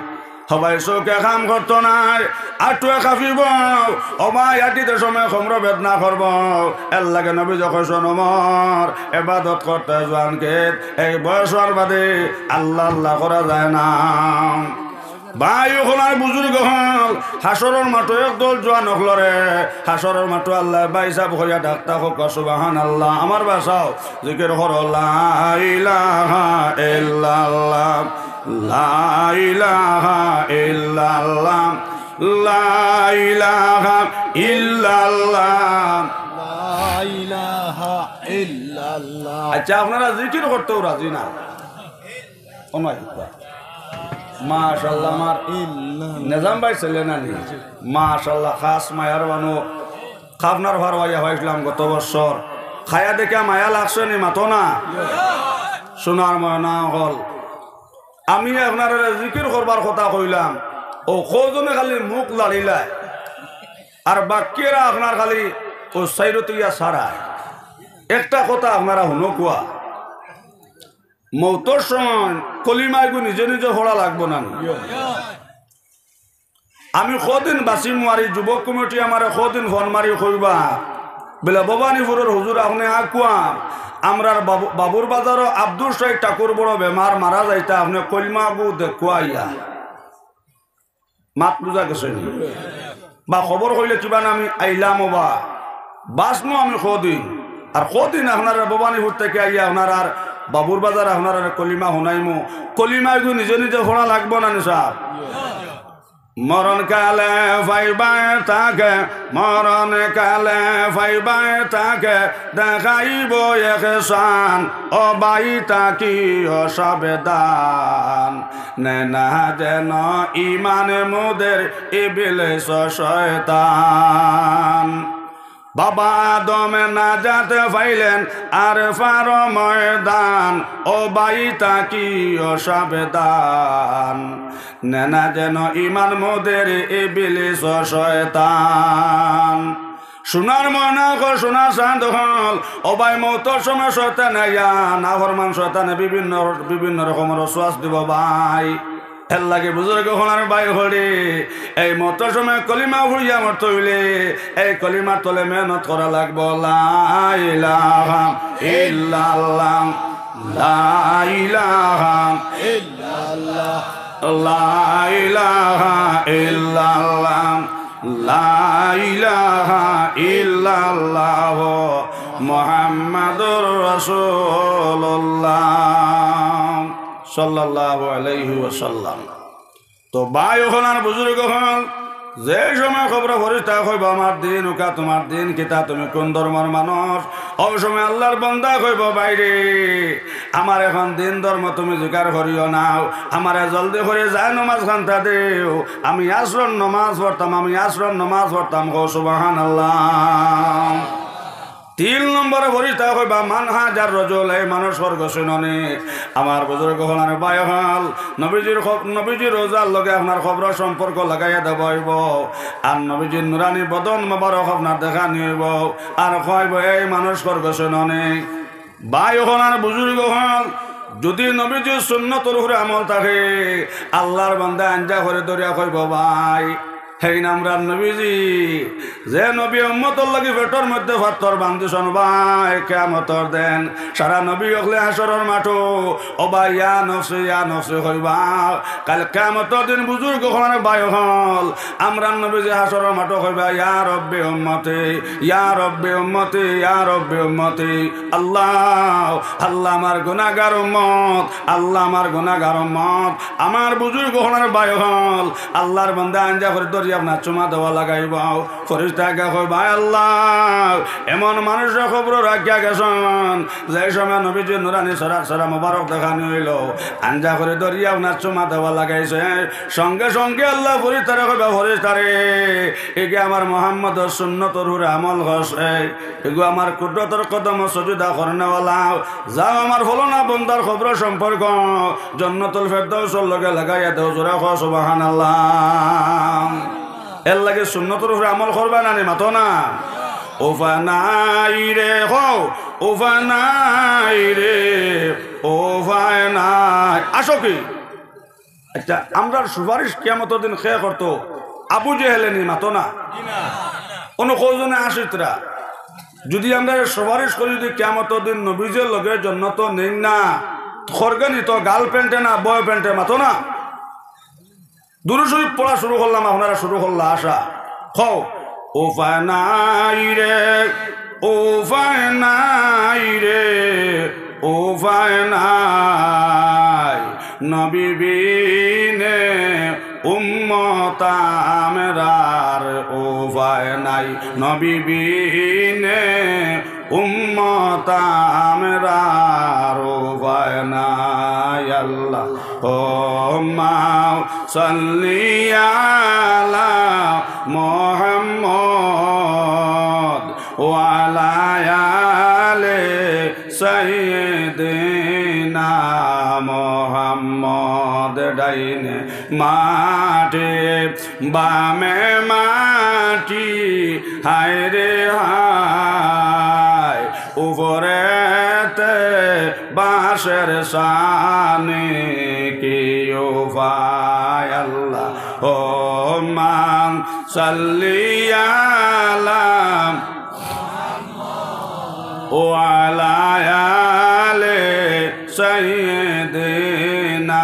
ও ভাই, চউখে কাম করতো নায়, আটুয়ে কাঁপিবো। ও ভাই, আটিতে সময় কোমরো বেদনা করবো। এরলাগি নবীজি কইছইন, "ওমর, এবাদত করতে জোয়ান কে, এই বয়স অওয়ার বাদে আল্লাহ আল্লাহ করা যায় না।" ভাই অকল আর বুজুর্গ অকল, হাশরর মাঠো একদল জোয়ান অকলরে হাশরর মাঠো আল্লায় ভাইসাব কইয়া ডাকতা কউক্কা, সুবহানাল্লাহ। আমার ভাষাও জিকির করো, লা ইলাহা ইল্লাল্লাহ, লা ইলাহা ইল্লাল্লাহ, লা ইলাহা ইল্লাল্লাহ। লা ইলাহা ইল্লাল্লাহ। আচ্ছা, আপনারা জিকির করতেও রাজি না? ও মাই গড। মাশাআল্লাহ, আমার ইল্লাল্লাহ। নিজাম ভাই ছেলে না নি? মাশাআল্লাহ, খাস মায়ার বানু। খাবনার ফারওয়াইয়া পাইছিলাম গত বছর। খাইয়া দেখিয়া মায়া লাগছে নি, মাতো না? সোনার ময়না অকল, আমি আপনারারে জিকির করবার কথা কইলাম, অউ কয়জনে খালি মুখ লাড়িলায়, আর বাকিরা আপনার খালি অউ সাইডো তইয়া সারা। একটা কথা আপনারা হুনউক্কা, মউতর সময় কলিমা এগু নিজে নিজে পড়া লাগবো না নি? আমি কদিন বাঁচিমু আর ই যুবক কমিটি আমারে কদিন ফোন মারি কইবা, বলে, "ভবানীপুরর হুজুর, আপনে আউক্কা, আমরার বাবু-, বাবুর বাজারো আব্দুর শহীদ ঠাকুর বড় বেমার, মারা যাইতা, আপনে কলিমাগু দেখউক্কা আইয়া।" মাত বুজা গেছে নি? বা খবর কইলে কিবা না আমি আইলাম ও বা, বাঁচমু আমি কদিন, আর কদিন আপনারার ভবানীপুর থাকি আইয়া আপনারার বাবুর বাজার আপনারার কলিমা হুনাইমু, কলিমা এগু নিজে নিজে পড়া লাগবো না নি সাব? মরণ কালে পাইবায় তাকে, মরণ কালে পাইবায় তাকে, দেখাইব এহসান, ও ভাই থাকিও সাবধান। নেনা যেন ইমান মোদের ইবলিস শয়তান। বাবা আদমে নাজাত পাইলেন আরাফার ময়দান, ও ভাই থাকিও সাবধান। নেনা যেন ইমান মোদের ইবলিস শয়তান। সোনার ময়না অকল, সোনার চাঁদ অকল, ও ভাই মউতর সময় শয়তানে আইয়া নাফরমান শয়তানে বিভিন্ন, বিভিন্ন রকমর ওয়াসওয়াস দিবো ভাই। এরলাগি বুজুর্গ অকল আর ভাই অকল রে, এই মউতর সময় কলিমা পড়িয়া মরতে অইলে, এই কলিমার তলে মেহনত করা লাগবো। লা ইলাহা ইল্লাল্লাহ, লা ইলাহা ইল্লাল্লাহ, লা ইলাহা ইল্লাল্লাহ, লা ইলাহা ইল্লাল্লাহ, মুহাম্মাদুর রাসূলুল্লাহ। সাল্লাল্লাহু আলাইহি ওয়াসাল্লাম। তো ভাই অকল আর বুজুর্গ অকল, যে সময় কবরো ফিরিস্তায় কইবো, "আমার দিন উকা, তুমার দিন কিতা, তুমি কুন ধর্মর মানুষ?" অউ সময় আল্লার বান্দায় কইবো, "ভাইরে, আমার অখন দিন ধর্ম তুমি জিকার করিও না, আমারে জলদি করি জায়নামাজ খান্তা দেও, আমি আসরর নামাজ পড়তাম, আমি আসরর নামাজ পড়তাম।" কও সুবহানাল্লাহ। তিন নম্বরে ফিরিস্তায় কইবা, "মান হাজার রজুল, এই মানুষর গো চিনো নি?" আমার বুজুর্গ অকল আর ভাই অকল, নবীজির খব-, নবীজির রওজার লগে আপনার কবরর সম্পর্ক লাগাইয়া দেওয়া অইবো। আর নবীজির নুরানি বদন মোবারক আপনার দেখানি অইবো। আর কইবো, "এই মানুষর গো চিনো নি?" ভাই অকল আর বুজুর্গ অকল, যুদি নবীজির সুন্নতর উপরে আমল থাকে, আল্লার বান্দায় আঞ্জা করি ধরিয়া কইবো, "ভাই, হেইন আমরার নবীজি, যে নবী উম্মতর লাগি পেটর মধ্যে পাথর বান্ধিছন ভাই, কিয়ামতর দিন সারা নবী অকলে হাশরর মাঠো, ও ভাই, ইয়া নফসি, ইয়া নফসি কইবা।" কাইল কিয়ামতর দিন বুজুর্গ অকল আর ভাই অকল, আমরার নবীজি হাশরর মাঠো কইবা, "ইয়া রব্বি উম্মতি, ইয়া রব্বি উম্মতি, ইয়া রব্বি উম্মতি।" আল্লাহ, আল্লাহ আমার গুনাহগার উম্মত, আল্লাহ আমার গুনাহগার উম্মত। আমার বুজুর্গ অকল আর ভাই অকল, আল্লার বান্দায় আঞ্জা করি ধরিয়া আপনার চুমা দেওয়া লাগাইবো। ফিরিস্তায় কইবা, "ভাই আল্লাহ, এমন মানুষরে কবরো রাখিয়া গেছন, যে সময় নবীজির নুরানি চেহারা, চেহারা মোবারক দেখানি অইলো, আঞ্জা করি ধরিয়া আপনার চুমা দেওয়া লাগাইছে।" সঙ্গে সঙ্গে আল্লায় ফিরিস্তারে কইবা, "ফিরিস্তারে, এগু আমার মুহাম্মদর সুন্নতর উপরে আমল করছে, এগু আমার কুদরতর কদমো সজদা করনেওয়ালা, যাও আমার ফলনা বন্দার কবরর সম্পর্ক জন্নতুল ফেরদাউসর লগে লাগাইয়া দেও।" জোরে কও সুবহানাল্লাহ। এরলাগি সুন্নতর উপরে আমল করবা না নি, মাতো না? উপায় নাই রে, কও, উপায় নাই রে, উপায় নাই। আসো কি? আচ্ছা, আমরার সুপারিশ কিয়ামতর দিন কে করতো? আবু জেহেলে নি, মাতো না? অনো কয়জনে আসিত্রা? যুদি আমরা সুপারিশ করি, যুদি কিয়ামতর দিন নবীজির লগে জন্নতো নেইন না, খরগে নিতো গার্লফ্রেন্ডে না বয়ফ্রেন্ডে, মাতো না? দুরূদ শরীফ পড়া শুরু করলাম, আপনারা শুরু করলা আশা। কও, উপায় নাই রে, উপায় নাই রে, উপায় নাই। নবী বিনে উম্মত আমরার উপায় নাই। নবী বিনে উম্মত আমরার উপায় নাই। আল্লাহুম্মা সাল্লি আলা মুহাম্মদ ওয়া আলা আলি সাইয়্যিদিনা মুহাম্মদ। ডাইনে মাটি, বামে মাটি, হায় রে হায়, উপরেতে বাঁশের ছানি, কি উপায়। আল্লাহুম্মা সাল্লি আলা ওয়া আলা আলি সাইয়্যিদিনা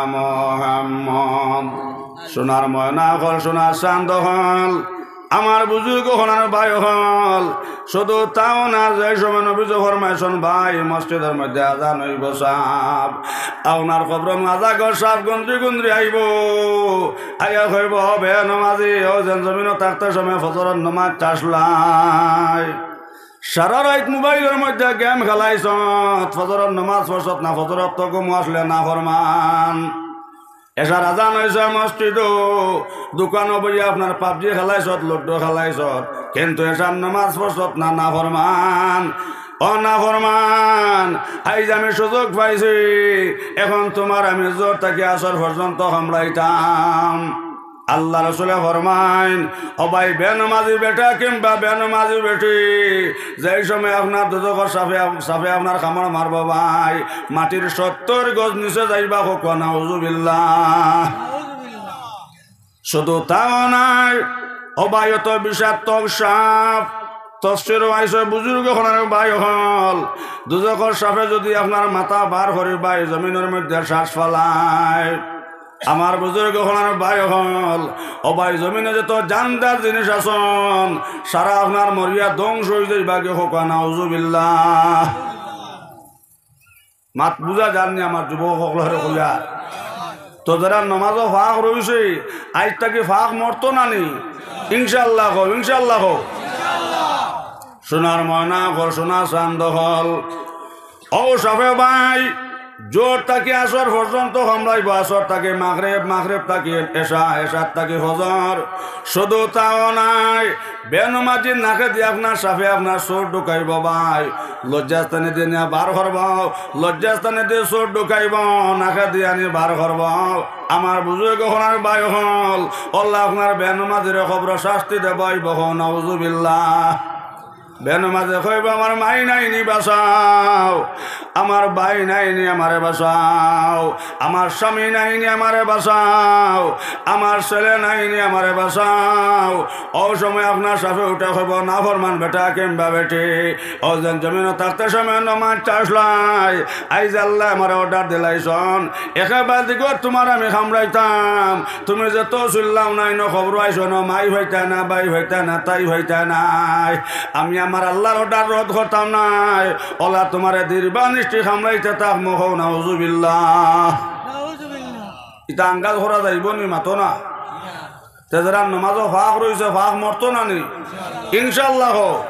মুহাম্মদ। সোনার ময়না অকল, সোনার চান্দ অকল, আমার বুজুর্গ অকল আর ভাই অকল, শুধু তাও না, যে সময় নবীজি ফরমাইছইন, ভাই, মসজিদর মধ্যে আজান অইবো সাব, আপনার কবরর মাঝে গো সাব গুনরি গুনরি আইবো, আইয়া কইবো, "ও বেনমাজি, অউ যেন জমিনো থাকতে সময় ফজরর নমাজ চাছলায়, সারা রাইত মোবাইলর মধ্যে গেম খেলাইছত, ফজরর নমাজ পড়ছত না, ফজরর তো ঘুম আসলে না ফরমান।" এশার আজান অইছে মসজিদো, দোকানো বইয়া আপনার পাবজি খেলাইছত, লুডো খেলাইছত, কিন্তু এশার নমাজ পড়ছত না, নাফরমান। ও নাফরমান, আইজ আমি সুযোগ পাইছি, এখন তুমার আমি জোহর থাকি আসর পর্যন্ত কামড়াইতাম। আল্লার রসুলে ফরমাইন, ও ভাই, বেনমাজি বেটা কিংবা বেনমাজি বেটি, যেই সময় আপনার দুজখর সাপে, সাপে আপনার কামড় মারবো ভাই, মাটির সত্তর গজ নিচে যাইবা, কউক্কা নাউজুবিল্লাহ। শুধু তাও নায়, ও ভাই, অত বিষাক্ত সাপ, তফসিরো আইছে, বুজুর্গ অকল আর ভাই অকল, দুজখর সাপে যুদি আপনার মাথা বার করি ভাই, জমিনর মধ্যে শ্বাস ফালায়, আমার বুজুর্গ অকল আর ভাই অকল, ও ভাই, জমিনো যত জানদার জিনিস আছইন, সারা আপনার মরিয়া ধ্বংস অইযাইবা, কউক্কা নাউজুবিল্লাহ। মাত বুজা যারনি আমার যুবক অকলরে কইয়ার? তো যেরা নমাজো ফাক রইছে, আইজ থাকি ফাক মরতো না নি? ইনশাআল্লাহ কও, ইনশাআল্লাহ কও। সোনার ময়না অকল, সোনার চান্দ অকল। ও সাপে ভাই, জোহর থাকি আসর পর্যন্ত কামড়াইবো, আসর থাকি মাগরিব, মাগরিব থাকি এশা, এশার থাকি ফজর। শুধু তাও নায়, বেনমাজির নাকেদি আপনার সাপে আপনার চউখ ঢুকাইবো ভাই, লজ্জাস্থানেদি নিয়া বার করবো, লজ্জাস্থানেদি চউখ ঢুকাইবো, নাকেদি আনি বার করবো। আমার বুজুর্গ অকল আর ভাই অকল, আল্লায় আপনার বেনমাজিরে কবরো শাস্তি দেবাইবো, কও নাউজুবিল্লাহ। বেনমাজে কইবো, "আমার মাই নাইনি, বাঁচাও, আমার ভাই নাইনি, আমারে বাঁচাও, আমার স্বামী নাইনি, আমারে বাঁচাও, আমার ছেলে নাইনি, আমারে বাঁচাও।" অউ সময় আপনার সাপে উঠে কইবো, "নাফরমান বেটা কিংবা বেটি, অউ যেন জমিনো থাকতে সময় নমাজ চাছলায়, আইজ আল্লায় আমারে order দিলাইছইন, একেবারে দিগো তুমার আমি কামড়াইতাম, তুমি যত চিল্লাও নায়, ইনো কবরো আইছো না, মাই পাইতায় না, ভাই পাইতায় না, তাই পাইতায় নায়। আমি আমার আল্লার order রদ করতাম নায়। অলা তুমারে দীর্ঘা নিষ্টি কামড়াইতে থাকমু, কও নাউজুবিল্লাহ। ইতা আন্দাজ করা যাইবো নি? মাতো না। তে যেরা নমাজো ফাক রইছে, ফাক মরতো না নি? ইনশাআল্লাহ কও।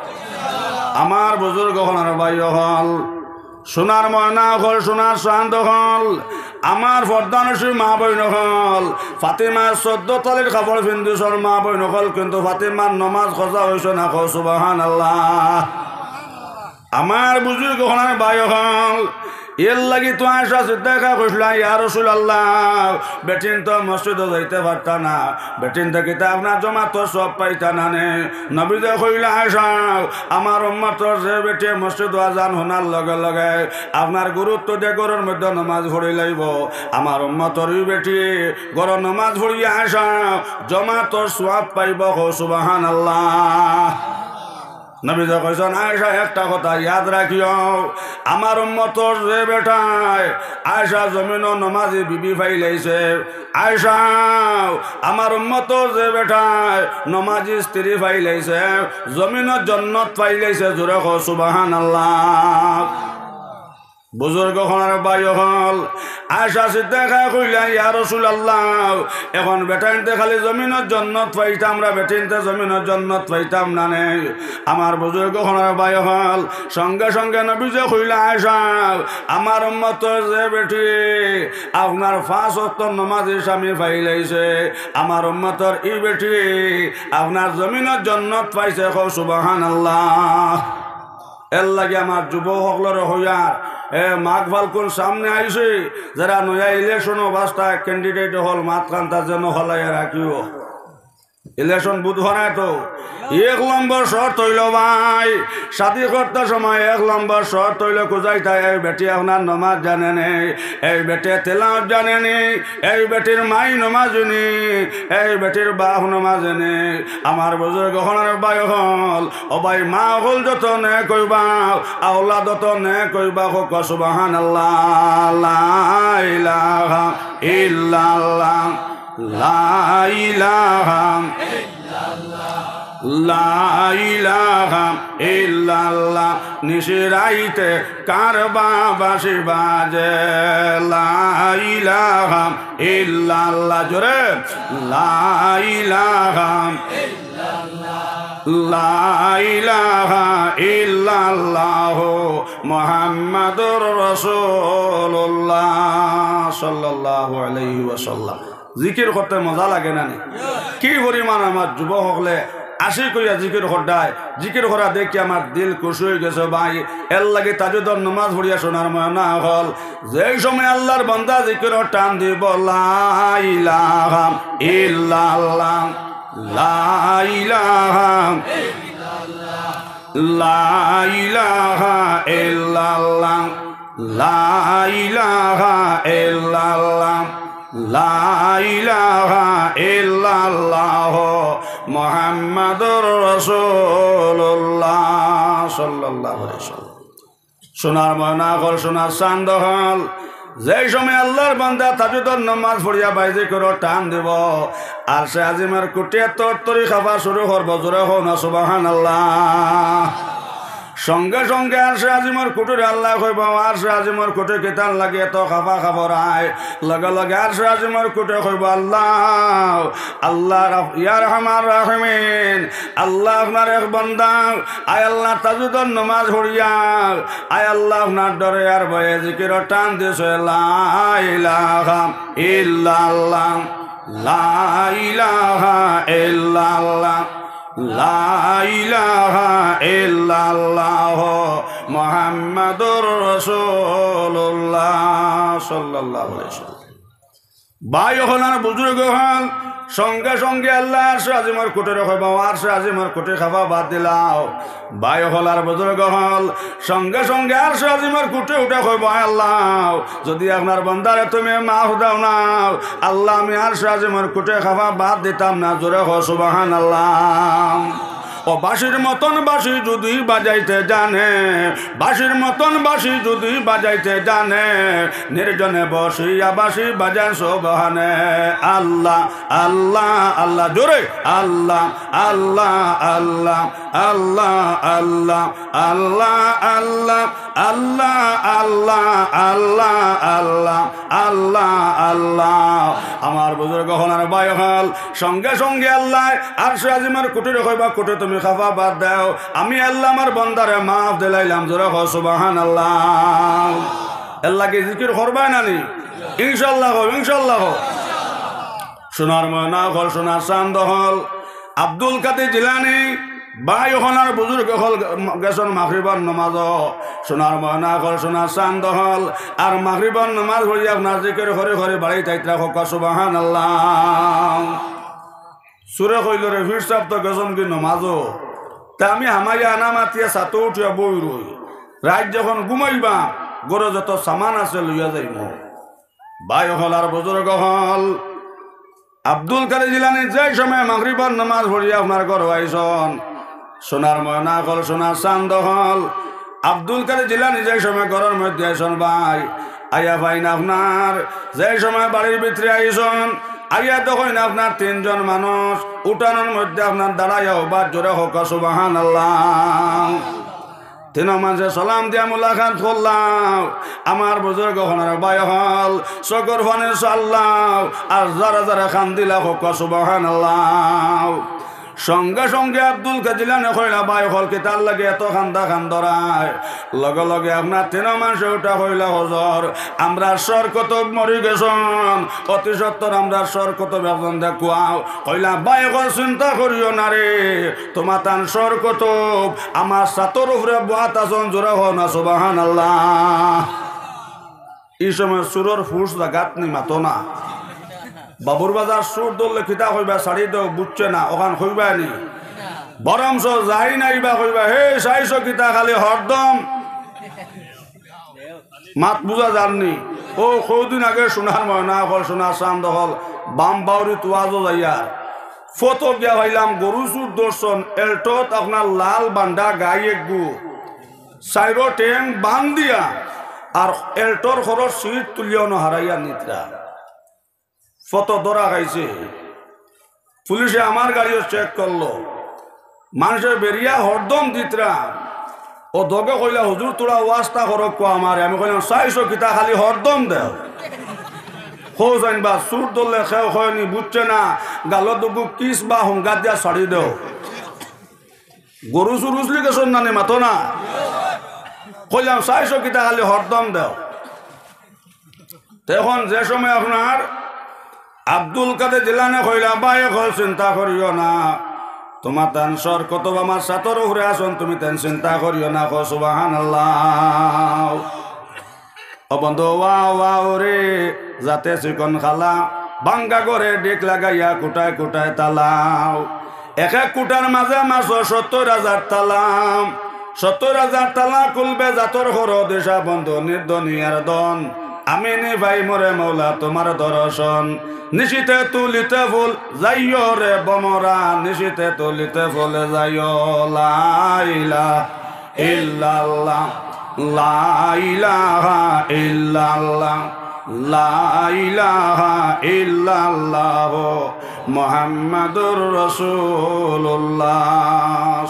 আমার বুজুর্গ অকল আর ভাই অকল, সোনার ময়না অকল, সোনার চান্দ অকল, আমার পর্দানশীন মা বইন অকল, ফাতিমার চৌদ্দ তালির কাপড় পিন্দিছইন মা বইন অকল, কিন্তু ফাতিমার নমাজ কাজা অইছে না, কও সুবহানাল্লাহ। আমার বুজুর্গ অকল আর ভাই অকল, এরলাগি তো আয়েশা সিদ্দিকা কইছলা, "ইয়া রাসুলাল্লাহ, বেটিন তো মসজিদো যাইতা পারতা না, বেটিন থাকি তা আপনার জমাতর সওয়াব পাইতা না নে।" নবীজিয়ে কইলা, "আয়েশা, আমার উম্মতর যে বেটিয়ে মসজিদো আজান হুনার লগে লগে আপনার গুরুত্ব দিয়া ঘরর মধ্যে নমাজ পড়িলাইবো, আমার উম্মতর ই বেটিয়ে ঘরো নমাজ পড়িয়া আয়েশা জমাতর সওয়াব পাইবো।" কও সুবহানাল্লাহ। নবীজি কইছইন, "আয়েশা, একটা কথা ইয়াদ রাখিও, আমার উম্মতর যে বেটায় আয়েশা জমিনো নমাজি বিবি পাইলাইছে, আয়েশা, আমার উম্মতর যে বেটায় নমাজি স্ত্রী পাইলাইছে, জমিনো জন্নত পাইলাইছে।" জোরে কও সুবহানাল্লাহ। বুজুর্গ অকল আর ভাই অকল, আয়েশা সিদ্দিকায় কইলা, "ইয়া রাসূলুল্লাহ, অখন বেটাইন্তে খালি জমিনো জন্নত পাইতাম, আমরা বেটিন্তে জমিনো জন্নত পাইতাম না নি?" আমার বুজুর্গ অকল আর ভাই অকল, সঙ্গে সঙ্গে নবীজি কইলা, "আয়েশা, আমার উম্মতর যে বেটি আপনার পাঁচ ওয়াক্ত নমাজি স্বামী পাইলাইছে, আমার উম্মতর ই বেটি আপনার জমিনো জন্নত পাইছে।" কও সুবহানাল্লাহ। এর লাগি আমার যুবক অকলরে কইয়ার, এ, মাঘ ফাল্গুন সামনে আইছে, যারা নয়া ইলেকশনো বাস্তায় ক্যান্ডিডেট অকল মাতখান্তা যেন হলাইয়া রাখিও। ইলেকশন বুধ হরায় তো। এক নম্বর শর্ত অইলো ভাই, শাদি করতে সময় এক নম্বর শর্ত অইলো খুজাইতা, এই বেটি আপনার নমাজ জানে নি, এই বেটি তেলাওয়াত জানে নি, এই বেটির মাই নমাজি নি, এই বেটির বাপ নমাজি নি। আমার বুজুর্গ অকল আর ভাই অকল, ও ভাই, মা অকল যত নেক অইবা, আওলাদ অত নেক অইবা, কও সুবহানাল্লাহ। লা ইলাহা ইল্লাল্লাহ, লা ইলাহা, লা ইলাহা ইল্লাল্লাহ। নিশি রাইতে কারবা বাঁশি বাজে, লা ইলাহা ইল্লাল্লাহ। জোরে, লা ইলাহা, লা ইলাহা ইল্লাল্লাহ মুহাম্মাদুর রাসূলুল্লাহ সাল্লাল্লাহু আলাইহি ওয়াসাল্লাম। জিকির করতে মজা লাগে না নি? কি পরিমাণ আমার যুবক অকলে আশিক অইয়া জিকির কররায়, জিকির করা দেখি আমার দিল খুশি অইগেছে ভাই। এর লাগি তাহাজ্জুদর নমাজ পড়িয়া সোনার ময়না অকল, যেই সময় আল্লার বান্দা জিকিরর টান দিব, লা ইলাহা ইল্লাল্লাহ, লা ইলাহা, লা ইলাহা ইল্লাল্লাহ, লা ইলাহা ইল্লাল্লাহ, লা ইলাহা ইল্লাল্লাহ মুহাম্মাদুর রাসূলুল্লাহ সাল্লাল্লাহু আলাইহি ওয়াসাল্লাম। সোনার ময়না অকল, সোনার চান্দ অকল, যেই সময় আল্লার বান্দা তাহাজ্জুদর নমাজ পড়িয়া ভাই জিকিরর টান দিব, আরশে আজিমর খুঁটি তরতরি কাঁপা শুরু করবো। জোরে কও না সুবহানাল্লাহ। সঙ্গে সঙ্গে আরশে আজিমর খুঁটিরে আল্লায় কইবা, "আরশে আজিমর খুঁটি কিতার লাগি এত কাঁপা কাঁপরায়?" লগে লগে আরশে আজিমর খুঁটি কইবা, "আল্লাহ, আল্লাহ রাহ-, ইয়া আরহামার রাহিমিন, আল্লাহ আপনার এক বান্দা, আয় আল্লাহ তাহাজ্জুদর নমাজ পড়িয়া, আয় আল্লাহ আপনার ডরে আর ভয়ে জিকিরর টান দিছে, লা ইলাহা ইল্লাল্লাহ, লা ইলাহা ইল্লাল্লাহ, লা ইলাহা ইল্লাল্লাহ মুহাম্মাদুর রাসূলুল্লাহ সাল্লাল্লাহু আলাইহি ওয়াসাল্লাম।" ভাই অকল আর বুজুর্গ অকল, সঙ্গে সঙ্গে আল্লায় আরশে আজিমর খুঁটিরে কইবা, "আরশে আজিমর খুঁটি কাঁপা বাদ দিলাও।" ভাই অকল আর বুজুর্গ অকল, সঙ্গে সঙ্গে আরশে আজিমর খুঁটি উঠে কইবা, "আয় আল্লাহ, যুদি আপনার বান্দারে তুমি মাফ দেও না, আল্লাহ, আমি আরশে আজিমর খুঁটি কাঁপা বাদ দিতাম না।" জোরে কও সুবহানাল্লাহ। ও বাঁশির মতন বাঁশি যুদি বাজাইতে জানে, বাঁশির মতন বাঁশি যুদি বাজাইতে জানে, নির্জনে বসিয়া বাঁশি বাজায় সবহানে। আল্লাহ, আল্লাহ, আল্লাহ, জোরে। আল্লাহ, আল্লাহ, আল্লাহ, আল্লাহ, আল্লাহ, আল্লাহ, আল্লাহ, আল্লাহ, আল্লাহ, আল্লাহ, আল্লাহ, আল্লাহ। আমার বুজুর্গ অকল আর ভাই অকল, সঙ্গে সঙ্গে আল্লায় আরশে আজিমর খুঁটিরে কইবা, "খুঁটি তুমি কাঁপা বাদ দেও, আমি আল্লাহ আমার বান্দারে মাফ দিলাইলাম।" জোরে কও সুবহানাল্লাহ। এর লাগি জিকির করবায় না নি? ইনশাআল্লাহ কও, ইনশাআল্লাহ কও। সোনার ময়না অকল, সোনার চান্দ অকল, আব্দুল কাদির জিলানী ভাই অকল আর বুজুর্গ অকল গেছইন মাগরিবর নমাজো। সোনার ময়না অকল, সোনার চান্দ অকল, আর মাগরিবর নমাজ পড়িয়া আপনার জিকির করি করি বাড়িত আইতরা, কউক্কা সুবহানাল্লাহ। চুরে কইলো, "রে পীর সাব তো গেছইন গি নমাজো, তে আমি হামাইয়া আনা মাতিয়া ছাতো উঠিয়া বই রই, রাইত যখন ঘুমাইবা, ঘরো যত সামান আছে লইয়া যাইমু।" ভাই অকল আর বুজুর্গ অকল, আব্দুল কাদির জিলানী যেই সময় মাগরিবর নমাজ পড়িয়া আপনার ঘরো আইছইন, সোনার ময়না অকল, সোনার চান্দ অকল, আব্দুল কাদের জিলানী যে সময় ঘরর মধ্যে আইছইন ভাই, আইয়া পাইন আপনার, যে সময় বাড়ির ভিতরে আইছইন, আইয়া দেখইন আপনার তিনজন মানুষ উঠানর মধ্যে আপনার দাঁড়াইয়া, ও বা জোরে কউক্কা সুবহানাল্লাহ। তিনো মানষে সালাম দিয়া মুলাকাত করলাও, আমার বুজুর্গ অকল, ভাই অকল, চকুর পানি ছাড়লাও, আর যারা যারা কান্দিলা কউক্কা সুবহানাল্লাহ। সঙ্গে সঙ্গে আব্দুল কাদের জিলানী কইলা, ভাই অকল, কিতার লাগি এত কান্দা কান্দরায়? লগে লগে আপনার তিনো মানষে উঠা কইলা, হুজুর, আমরার সর কুতুব মরি গেছইন, অতি সত্বর আমরার সর কুতুব একজন দেখুয়াও। কইলা, ভাই অকল, চিন্তা করিও না রে, তুমাতান সর কুতুব আমার ছাতর উপরে বওয়াত আছইন, জোরে কও না সুবহানাল্লাহ। ই সময় চুরর ফুস জাগাত নি, মাতো না। বাবুর বাজার চুর ধরলে কিতা কইবা, ছাড়ি দেও, বুঝছে না, অখান কইবা নি? বরঞ্চ যাই নাই বা কইবা, হে, চাইছো কিতা খালি হরদম? মাত বুঝা যার নি? ও কয়দিন আগে সোনার ময়না অকল, সোনার চান্দ অকল, বাম বাউরিত ওয়াজো যাইয়ার, ফথো গিয়া পাইলাম গরু চুর ধরছইন, এল্টোত আপনার লাল বান্ডা গাই এগু, চাইরো ঠেং বান্ধিয়া, আর এল্টোর খরর সিট তুলিয়া অনো হারাইয়া নিতরা। ফথো ধরা খাইছে। পুলিশে আমার গাড়িও চেক করলো। মানষে বেরিয়া হরদম দিতরা। অউ দগে কইলা, হুজুর, থুড়া ওয়াস্তা করউক্কা আমারে। আমি কইলাম, চাইছো কিতা, খালি হরদম দেও। কও চাইন বা, চুর ধরলে কেউ কয় নি, বুঝছে না, গালো দুগু কিস বা হুঙ্গা দিয়া ছাড়ি দেও। গরু চুর উছলি গেছইন না নি, মাতো না। কইলাম, চাইছো কিতা, খালি হরদম দেও। তে অখন যে সময় আপনার আব্দুল কাদের জিলানী কইলা, ভাই অকল, চিন্তা করিও না, তুমাতান সর কুতুব আমার ছাতর উপরে আছইন, তুমিতান চিন্তা করিও না, কও সুবহানাল্লাহ। ও বন্ধু, ওয়াও, ওয়াও রে, জাতে চিকন কালা, ভাঙ্গা ঘরে ডিগ লাগাইয়া কুটায় কুটায় তালাও। এক এক কুটার মাঝে মাছো সত্তর হাজার তালা, সত্তর হাজার তালা খুলবে জাতর খরো দিশা বন্ধু নির্দনিয়ার দন। আমি নি পাইমু রে মৌলা তুমার দর্শন, নিশিতে তুলিতে ফুল যাইও রে বমরা, নিশিতে তুলিতে ফুল যাইও। লা ইলাহা ইল্লাল্লাহ, লা ইলাহা ইল্লাল্লাহ, লা ইলাহা ইল্লাল্লাহ, মুহাম্মাদুর রাসূলুল্লাহ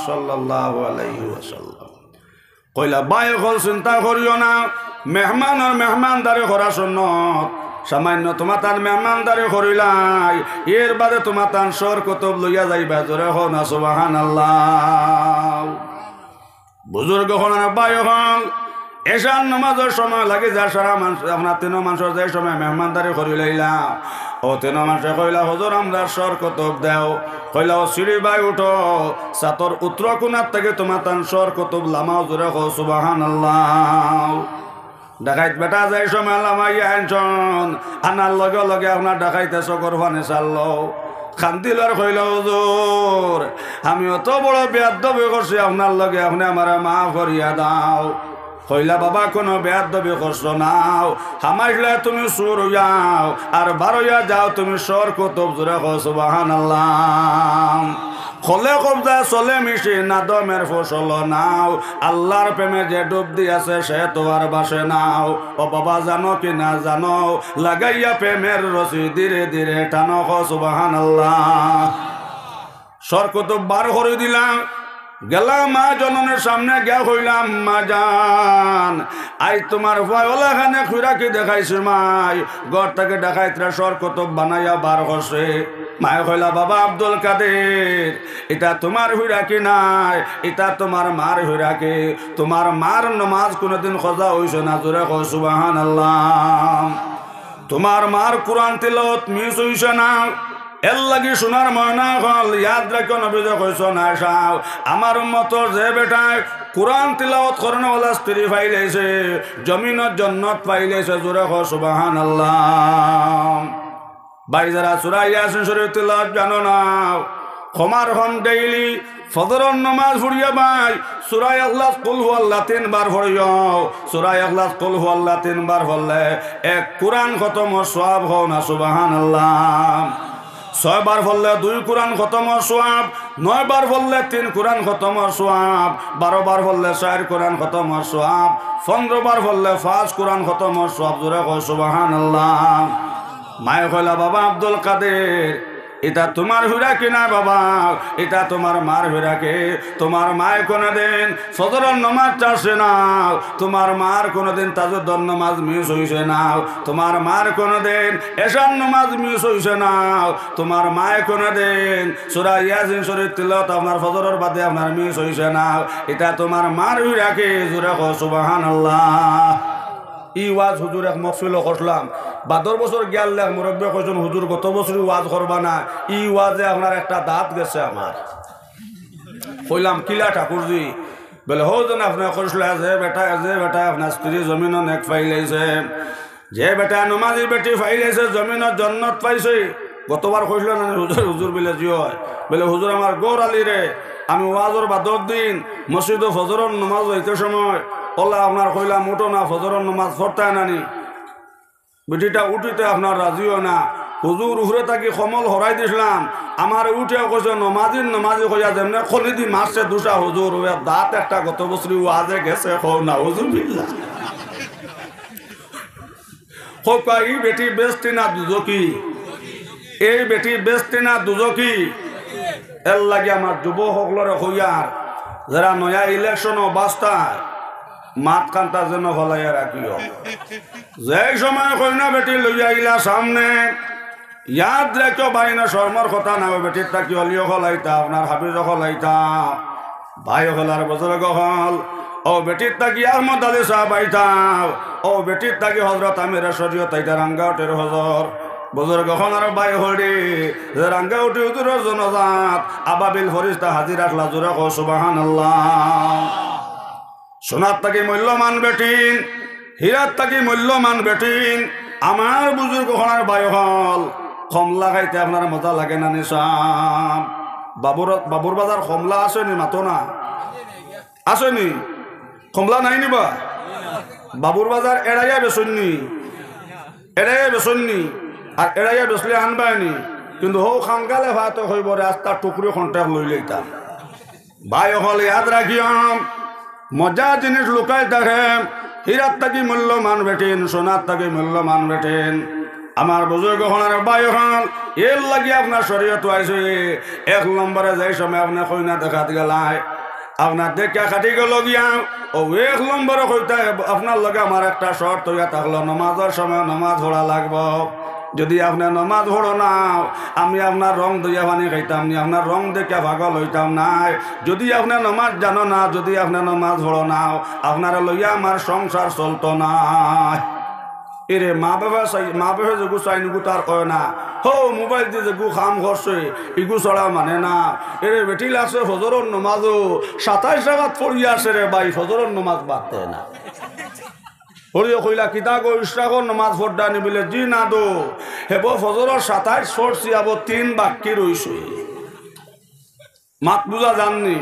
সাল্লাল্লাহু আলাইহি ওয়াসাল্লাম। কইলা, ভাই অকল, চিন্তা করিও না, মেহমানর মেহমানদারি করা সুন্নত। সামান্য তুমাতান মেহমানদারি করিলাই, এর বাদে তুমাতান সর কুতুব লইয়া যাইবা। জোরে কও না সুবহানাল্লাহ। বুজুর্গ অকল, ভাই অকল, এশার নামাজর সময় লাগি যায়, সারা মানষ, আপনার তিনো মানষর যে সময় মেহমানদারি করিলাইলা, অউ তিনো মানষে কইলা, হুজুর, আমরার সর কুতুব দেও। কইলা, ও সিঁড়ি বায় উঠো, ছাতর উত্তর কোণার থাকি তুমাতান সর কুতুব লামাও, জোরে কও সুবহানাল্লাহ। ডাকাইত বেটা যে সময় লামাইয়া আনছইন, আনার লগে লগে আপনার ডাকাইতে চকুর পানি ছাড়লো। কান্দিল আর কইলা, হুজুর, আমি অত বড় বেয়াদবি করছি আপনার লগে, আপনে আমারে মাফ করিয়া দাও। কইলা, বাবা, কুনু বেয়াদবি করছো নাও, হামাইশলা তুমি চুর অইয়াও, আর বারইয়া যাও তুমি সর কুতুব। জোরে কও সুবহানাল্লাহ। কলে কবজা চলে মিশে, নাদমের ফসল নাও। আল্লার প্রেমে যে ডুব দিয়াছে, সে তো আর ভাসে নাও। ও বাবা, জানো কি না জানো, লাগাইয়া প্রেমের রশি ধীরে ধীরে টানো। কও সুবহানাল্লাহ। সর কুতুব বার করি দিলাম। গেলাম মা জননীর সামনে গিয়া কইলাম, মা জান, আইজ তুমার পুয়ায় অলাখান এক ফিরাকি দেখাইছে মাই। ঘর থাকি ডাকাইতরা সর কুতুব বানাইয়া বার করছে। মায়ে কইলা, বাবা আব্দুল কাদের, ইতা তুমার ফিরাকি নায়, ইতা তুমার মার ফিরাকি। তুমার মার নমাজ কুনুদিন কজা অইছে না, জোরে কও সুবহানাল্লাহ। তুমার মার কুরআন তিলাওয়াত মিস অইছে না, এরলাগি সোনার ময়না অকল, ইয়াদ রাখিও, নবীয়ে কইছইন, আশাও, আমার উম্মতর যে বেটায় কুরআন তিলাওয়াত করনেওয়ালা স্ত্রী পাইলাইছে, জমিনো জন্নত পাইলাইছে। জোরে কও সুবহানাল্লাহ। ভাই, যারা সূরা ইয়াসিন শরীফ তিলাওয়াত জানো না, কমর কম ডেইলি ফজরর নমাজ পড়িয়া ভাই, সূরা ইখলাস, কুল হু আল্লাহ তিনবার পড়িও, সূরা ইখলাস, কুল হু আল্লাহ তিনবার পড়লে এক কুরআন খতমর সওয়াব। কও না সুবহানাল্লাহ। ছয়বার পড়লে দুই কুরআন খতমর সওয়াব, নয় বার পড়লে তিন কোরআন খতমর সওয়াব, বারো বার পড়লে চাইর কোরআন খতমর সওয়াব, পনরো বার পড়লে পাঁচ কোরআন খতমর সওয়াব। জোরে কও সুবহানাল্লাহ। মায়ে কইলা, "বাবা আব্দুল কাদের, ইতা তুমার হুরাকি না বাবা, ইতা তুমার মার হুরাকি।" তুমার মায়ে কুনুদিন ফজরর নমাজ ছাড়ছে না, তুমার মার কুনুদিন তাহাজ্জুদর নমাজ মিস অইছে না, তুমার মার কুনুদিন এশার নমাজ মিস অইছে না, তুমার মায়ে কুনুদিন সূরা ইয়াসিন শরীফ তিলাওয়াত আপনার ফজরর বাদে আপনার মিস অইছে না। ইতা তুমার মার হুরাকি। জোরে কও সুবহানাল্লাহ। ই ওয়াজ হুজুর এক মহফিলো করছলাম, বাদর বছর গিয়ার লেখ মুরব্বিয়ে কইছইন, "হুজুর, গত বছরই ওয়াজ করবা না, ই ওয়াজে আপনার একটা দাঁত গেছে আমার।" কইলাম, "কিলা ঠাকুরজি?" বলে, "হউ যেন আপনে কইছলা, যে বেটা, যে বেটায় আপনার স্ত্রী জমিনো নেক পাইলাইছে, যে বেটায় নমাজি বেটি পাইলাইছে, জমিনো জন্নত পাইছে।" গতবার কইছলা না হুজুর, হুজুর বলে, "জি অয়।" বলে, "হুজুর, আমার ঘর আলি রে, আমি ওয়াজর বাদর দিন মসজিদো ফজরর নমাজ অইতে সময় অলা আপনার কইলাম, 'উঠো না, ফজরর নমাজ পড়তায় নানি।' বেটিটা উঠিতে আপনার রাজি অয় না। হুজুর উপরে থাকি কম্বল হরাই দিছলাম, আমারে উঠিয়া কইছে, 'নমাজি, নমাজি' কইয়া যেমনে কলিদি মারছে দুষা হুজুর, অউ দাঁত একটা গত বছরই ওয়াজে গেছে।" কও নাউজুবিল্লাহ। কউক্কা, ই বেটি বেহেস্তি না দুজখি? এই বেটি বেহেস্তি না দুজখি? এরলাগি আমার যুবক অকলরে কইয়ার, যেরা নয়া ইলেকশনো বাছতায়, মাতখানতা যেন ফালাইয়া রাখিও। যেই সময় কইনা বেটি লইয়া আইলা সামনে, ইয়াদ রাখিও ভাইন, শরমর কথা না, অউ বেটির থাকি অলিও ফালাইতা, আপনার হাফিজও ফালাইতা। ভাই অকল আর বুজুর্গ অকল, অউ বেটির থাকি আহমদ আলী সাব আইতা, অউ বেটির থাকি হজরত আমিরে শরিয়ত আইতা, রাঙ্গাউটির হজর। বুজুর্গ অকল আর ভাই অকল রে, যে রাঙ্গাউটি হুজুরর জনাজাত আবাবিল ফিরিস্তা হাজির আছলা, জোরে কও সুবহানাল্লাহ। সোনার থাকি মূল্যবান বেটিন, হীরার থাকি মূল্যবান বেটিন, আমার বুজুর্গ অকল আর ভাই অকল, কমলা খাইতে আপনার মজা লাগে না নি সাব? বাবুর, বাবুর বাজার কমলা আছে নি, মাতো না? আছে নি? কমলা নাই নি বা? বাবুর বাজার এড়াইয়া বেচইন নি? এড়াইয়া বেচইন নি? আর এড়াইয়া বেচলে আনবায় নি? কিন্তু হউ খাঙ্গালে ভাতে কইবো রে, আস্তা টুকরি কন্টেক লইলাইতাম। ভাই অকল ইয়াদ রাখিও, মজা জিনিস লুকাই থাকে, হীরার থাকি মূল্যবান বেটিন, সোনার থাকি মূল্যবান বেটিন। আমার বুজুর্গ অকল আর ভাই অকল, এরলাগি আপনার শরিয়তো আইছে, এক নম্বরে যেই সময় আপনে কইনা দেখাত গেলায়, আপনার দেখিয়া খাটি গেলো গিয়া, অউ এক নম্বরে কইতা, আপনার লগে আমার একটা শর্ত অইয়া থাকলো, নমাজর সময় নমাজ পড়া লাগবো। যুদি আপনে নমাজ পড়ো না, আমি আপনার রং ধইয়া পানি খাইতাম নি, আপনার রং দেখিয়া পাগল অইতাম নায়। যুদি আপনে নমাজ জানো না, যুদি আপনে নমাজ পড়ো না, আপনারে লইয়া আমার সংসার চলতো নায়। এরে মা বাবা চাই, মা বাবা যেগু চাইন, ইগু তার কয় না। হউ মোবাইল দি যেগু কাম করছে, ইগু ছাড়া মানে না। এরে বেটি লাগছে ফজরর নমাজো, সাতাইশ রাকাত পড়িয়া আছে রে ভাই, ফজরর নমাজ বাদ দেয় না। হরিয়ে কইলা, "কিতা গো, ইশরাকর নমাজ পড়রায় নি?" বলে, "জি না দো, হেবো ফজরর সাতাইশ পড়ছি, আবো তিন বাক্কি রইছে।" মাত বুজা যার নি?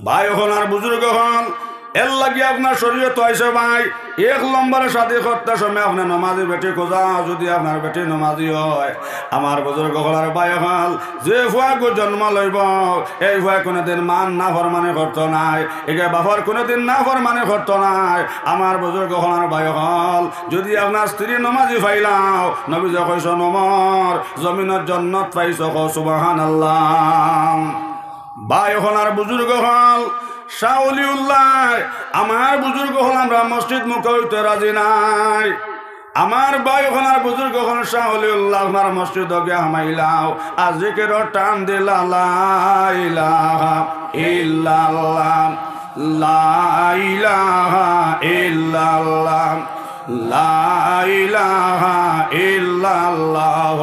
ভাই অকল আর বুজুর্গ অকল, এরলাগি আপনার শরিয়তো আইছে ভাই, এক নম্বরে শাদি করতে সময় আপনে নমাজি বেটি খোজা, যুদি আপনার বেটি নমাজি অয়, আমার বুজুর্গ অকল আর ভাই অকল, যে ফুয়াগু জন্ম লইবো, এই ফুয়ায় কুনুদিন মার নাফরমানি করতো নায়, এগু বাফর কুনুদিন নাফরমানি করতো নায়। আমার বুজুর্গ অকল আর ভাই অকল, যুদি আপনার স্ত্রী নমাজি পাইলাও, নবীজিয়ে কইছইন, "ওমর, জমিনো জন্নত পাইছো", কও সুবহানাল্লাহ। ভাই অকল আর বুজুর্গ অকল, শাহ ওলিউল্লাহ, আমার বুজুর্গ অকল আমরা মসজিদ মুখা অইতে রাজি নায়। আমার ভাই অকল আর বুজুর্গ অকল, শাহ ওলিউল্লাহ, আপনার মসজিদো গিয়া হামাইলাও, আর জিকিরর টান দিলা, লা ইলাহা ইল্লাল্লাহ, লা ইলাহা ইল্লাল্লাহ, লা ইলাহা ইল্লাল্লাহ,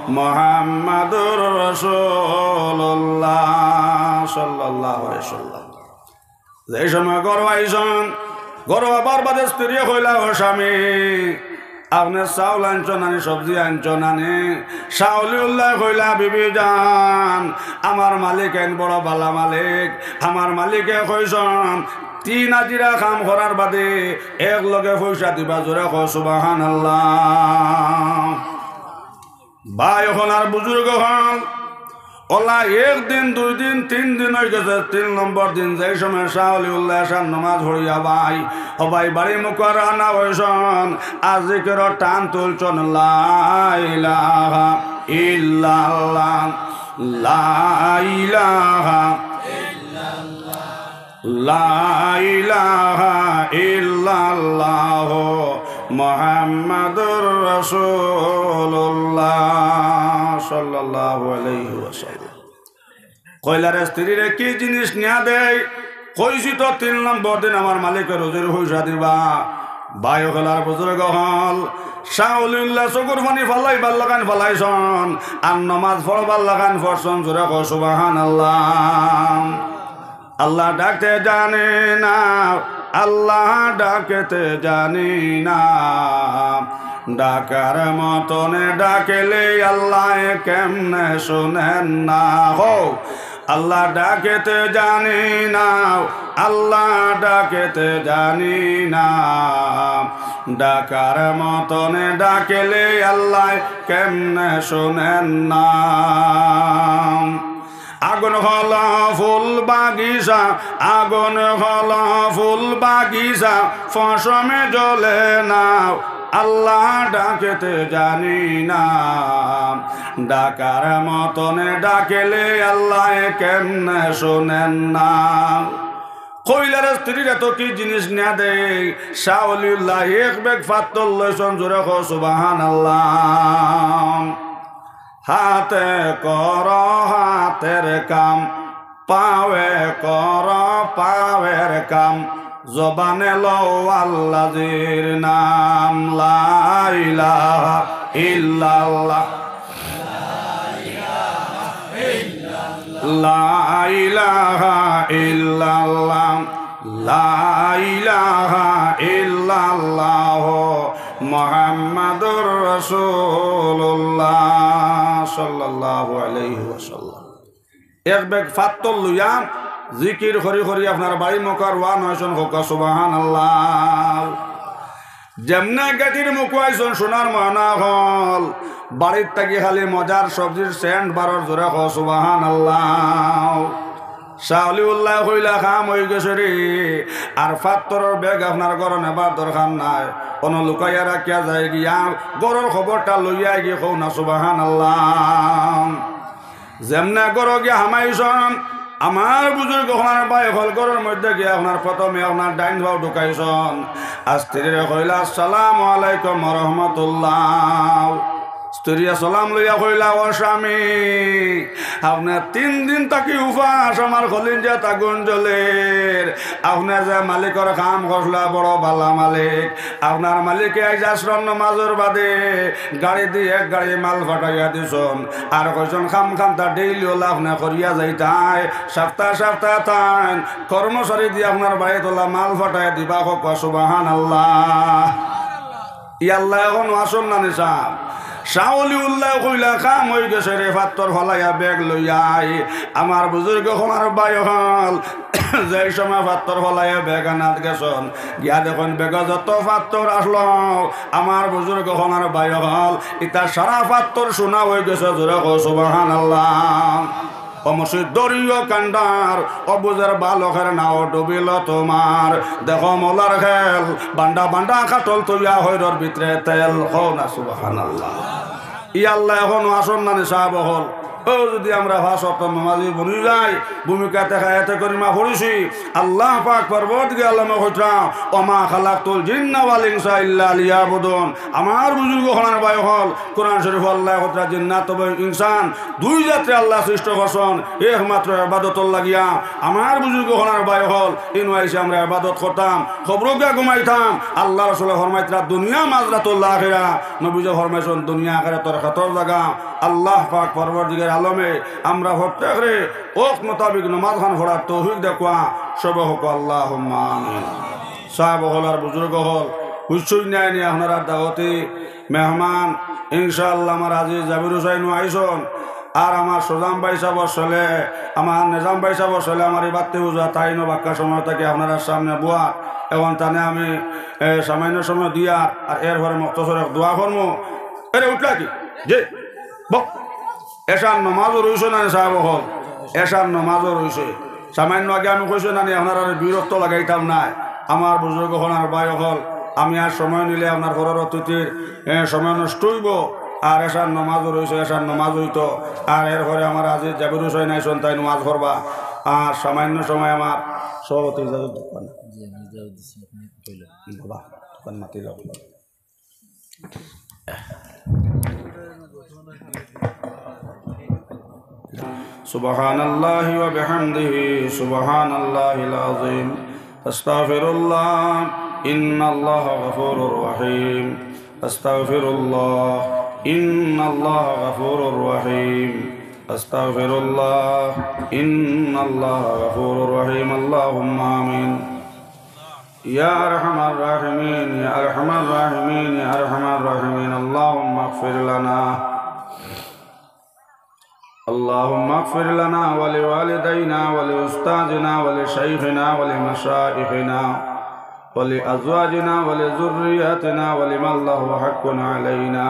মুহাম্মাদুর রাসূলুল্লাহ সাল্লাল্লাহু আলাইহি ওয়াসাল্লাম। যে সময় ঘরো আইছইন, ঘরো আবার বাদে স্ত্রীয়ে কইলা, "ও স্বামী, আপনে চাউল আনছো না নি, সবজি আনছো না নি?" শাহ ওলিউল্লায় কইলা, "বিবি জান, আমার মালিক এইন বড় ভালা মালিক, আমার মালিকে কইছইন, তিন হাজিরা কাম করার বাদে এক লগে পয়সা দিবা।" জোরে কও সুবহানাল্লাহ। ভাই অকল আর বুজুর্গ অকল, অলা একদিন, দুই দিন, তিন দিন অইগেছে, তিন নম্বর দিন যেই সময় শাহ অলিউল্লাহ এশার নমাজ পড়িয়া ভাই, ও ভাই, বাড়ি মুখো রওয়ানা অইছইন, আর জিকিরর টান তুলছইন, লা ইলাহা ইল্লাল্লাহ, লা ইলাহা, লা ইলাহা ইল্লাল্লাহ মুহাম্মাদুর রাসূলুল্লাহ সাল্লাল্লাহু আলাইহি ওয়াসাল্লাম। কইলা রে স্ত্রীরে কি জিনিস নিয়া দেই? কইছি তো তিন নম্বর দিন আমার মালিকে রুজির পয়সা দিবা। ভাই অকল আর বুজুর্গ অকল, শাহ অলিউল্লাহ চকুর পানি ফালাইবার লাখান ফালাইছইন, আর নমাজ পড়বার লাখান পড়ছইন। জোরে কও সুবহানাল্লাহ। আল্লাহ ডাকতে জানি না, আল্লাহ ডাকতে জানি না, ডাকার মতনে ডাকলে আল্লাহ কেমনে শুনেন না। হো, আল্লাহ ডাকতে জানি না, আল্লাহ ডাকতে জানি না, ডাকার মতনে ডাকলে আল্লাহ কেমনে শুনেন না। আগুন হলো ফুল বাগিচা, আগুন হলো ফুল বাগিচা, ফসমে জ্বলে না। আল্লাহ ডাকতে জানি না, ডাকার মতনে ডাকলে আল্লাহ কেমনে শুনেন না। কইলা রে স্ত্রীরে তো কি জিনিস নিয়া দেই? শাহ অলিউল্লাহ এক ব্যাগ ফাত্তর লইছইন, জোরে কও সুবহানাল্লাহ। হাতে করো হাতের কাম, পাওয়ে করো পাওয়ের কাম, জবানে লও আল্লাজির নাম। লা ইলাহা ইল্লাল্লাহ, লা ইলাহা ইল্লাল্লাহ, লা ইলাহা ইল্লাল্লাহ মুহাম্মাদুর রাসূলুল্লাহ সাল্লাল্লাহু আলাইহি ওয়াসাল্লাম। এক ব্যাগ ফাত্তর লইয়া জিকির করি করি আপনার বাড়ি মুখো রওয়ানা অইছইন, কউক্কা সুবহানাল্লাহ। যেমনে গেটির মুখো আইছইন, সোনার ময়না অকল, বাড়ির থাকি খালি মজার সবজির সেন্ট বারর, জোরে কও সুবহানাল্লাহ। শাহ অলিউল্লায় কইলা, কাম অইগেছে রে, আর ফাত্তরর ব্যাগ আপনার ঘরো নেবার দরকার নাই, অনো লুকাইয়া রাখিয়া যাইগিয়া, ঘরর খবরটা লইয়া আইগি, কও না সুবহানাল্লাহ। যেমনে ঘরো গিয়া হামাইছইন, আমার বুজুর্গ অকল আর ভাই অকল ঘরর মধ্যে গিয়া আপনার প্রথমে আপনার ডাইন পাও ঢুকাইছইন। আর স্ত্রীরে কইলা, আসসালামু আলাইকুম ওয়া রাহমাতুল্লাহ। স্ত্রীয়ে সালাম লইয়া কইলা, ও স্বামী, আপনে তিন দিন থাকি উপাস, আমার কলিজাত আগুন জ্বলের। আপনে যে মালিকর কাম করলা, বড় ভালা মালিক। আপনার মালিকে আইজ আছরর নমাজর বাদে গাড়ি দি এক গাড়ি মাল পাঠাইয়া দিছইন, আর কইছইন কাম কান্তা ডেইলি অলা আপনে করিয়া যাইতায়, সাপ্তা সাপ্তা তাইন কর্মচারী দি আপনার বাড়িত অলা মাল পাঠাইয়া দিবা। কউক্কা সুবহানাল্লাহ। ই আল্লাহ অখনো আছইন না নি সাব? শাহ অলিউল্লায় কইলা, কাম অইগেছে রে, ফাত্তর ফালাইয়া ব্যাগ লইয়া আই। আমার বুজুর্গ অকল আর ভাই অকল, যেই সময় ফাত্তর ফালাইয়া ব্যাগ আনাত গেছইন, গিয়া দেখইন ব্যাগো যত ফাত্তর আছলো, আমার বুজুর্গ অকল আর ভাই অকল, ইতা সারা ফাত্তর সোনা অইগেছে। জোরে কও সুবহানাল্লাহ। ও মুর্শিদ দরিয়া কান্ডার, ও বুঝের বালকের নাও ডুবিল তোমার। দেখো মৌলার খেল, বান্ডা বান্ডা কাটল থইয়া হইরর ভিতরে তেল। কও না সুবহানাল্লাহ। ই আল্লাহ অখনো আছইন না নি সাব অকল? অউ যুদি আমরা পাঁচ ওয়াক্ত নমাজি বনি যাই, ভূমিকাত এক আয়াতে করিমা পড়ছি, আল্লাহ পাক পরওয়ারদিগারে আলমে কইতরা, ওমা খালাকতুল জিন্না ওয়াল ইনসা ইল্লা লিয়াবুদুন। আমার বুজুর্গ অকল আর ভাই অকল, কোরআন শরীফো আল্লায় কইতরা জিন্নাত এবং ইনসান দুই জাতরে আল্লায় সৃষ্টি করছইন একমাত্র ইবাদতর লাগিয়া। আমার বুজুর্গ অকল আর ভাই অকল, ইনো আইছি আমরা ইবাদত করতাম, কবরো গিয়া ঘুমাইতাম। আল্লার রসুলে ফরমাইতরা, দুনিয়া মাজরাতুল আখিরা। নবীজি ফরমাইছইন, দুনিয়া আখিরাতর খেতর জাগা। আল্লাহ পাক পরওয়ারদিগারে আলমে আমরা প্রত্যেকরে অক্ত মোতাবিক নমাজ খান পড়ার তৌফিক দেউক্কা। সবে কউক্কা আল্লাহুম্মা আমিন। সাব অকল আর বুজুর্গ অকল, হুইছইন নি আপনারা দাওয়াতি মেহমান, ইনশাআল্লাহ আমার আজিজ জাবির হুসাইনও আইছইন, আর আমার সুজাম ভাই সাবর ছেলে, আমার নিজাম ভাই সাবর ছেলে, আমার ই বাত্তি বুজা তাইনও বাক্কা সময় থাকি আপনারার সামনে বওয়ার। অখন তানে আমি, এ, সামান্য সময় দিয়ার, আর এরপরে মখতসর এক দোয়া করমু। এরে উঠলা কি? জি, বও। এশার নমাজও রইছে না নি সাব অকল? এশার নমাজও রইছে। সামান্য আগে আমি কইছি না নি, আপনারারে বিরক্ত লাগাইতাম নায়। আমার বুজুর্গ অকল আর ভাই অকল, আমি আর সময় নিলে আপনার ঘরর অতিথির, এ, সময় নষ্ট অইবো। আর এশার নমাজও রইছে, এশার নমাজ অইতো। আর এরপরে আমার আজিজ জাবির হুসাইন আইছইন, তাইন ওয়াজ করবা। আর সামান্য সময় আমার সভাপতি ইজাজত দিবা না? জি, আমি ইজাজত দিছি, আপনি কইলেন। বাবা, তখন মাতি লও। سبحان الله وبحمده، سبحان الله العظيم. أستغفر الله، إن الله غفور رحيم. أستغفر الله، إن الله غفور رحيم. أستغفر الله، إن الله غفور رحيم. اللهم آمين. يا أرحم الراحمين، يا أرحم الراحمين، يا أرحم الراحمين، اللهم اغفر لنا. اللهم اغفر لنا ولوالدينا ولأستاذنا ولشيخنا ولمشائخنا ولأزواجنا ولذرياتنا ولمن له حق علينا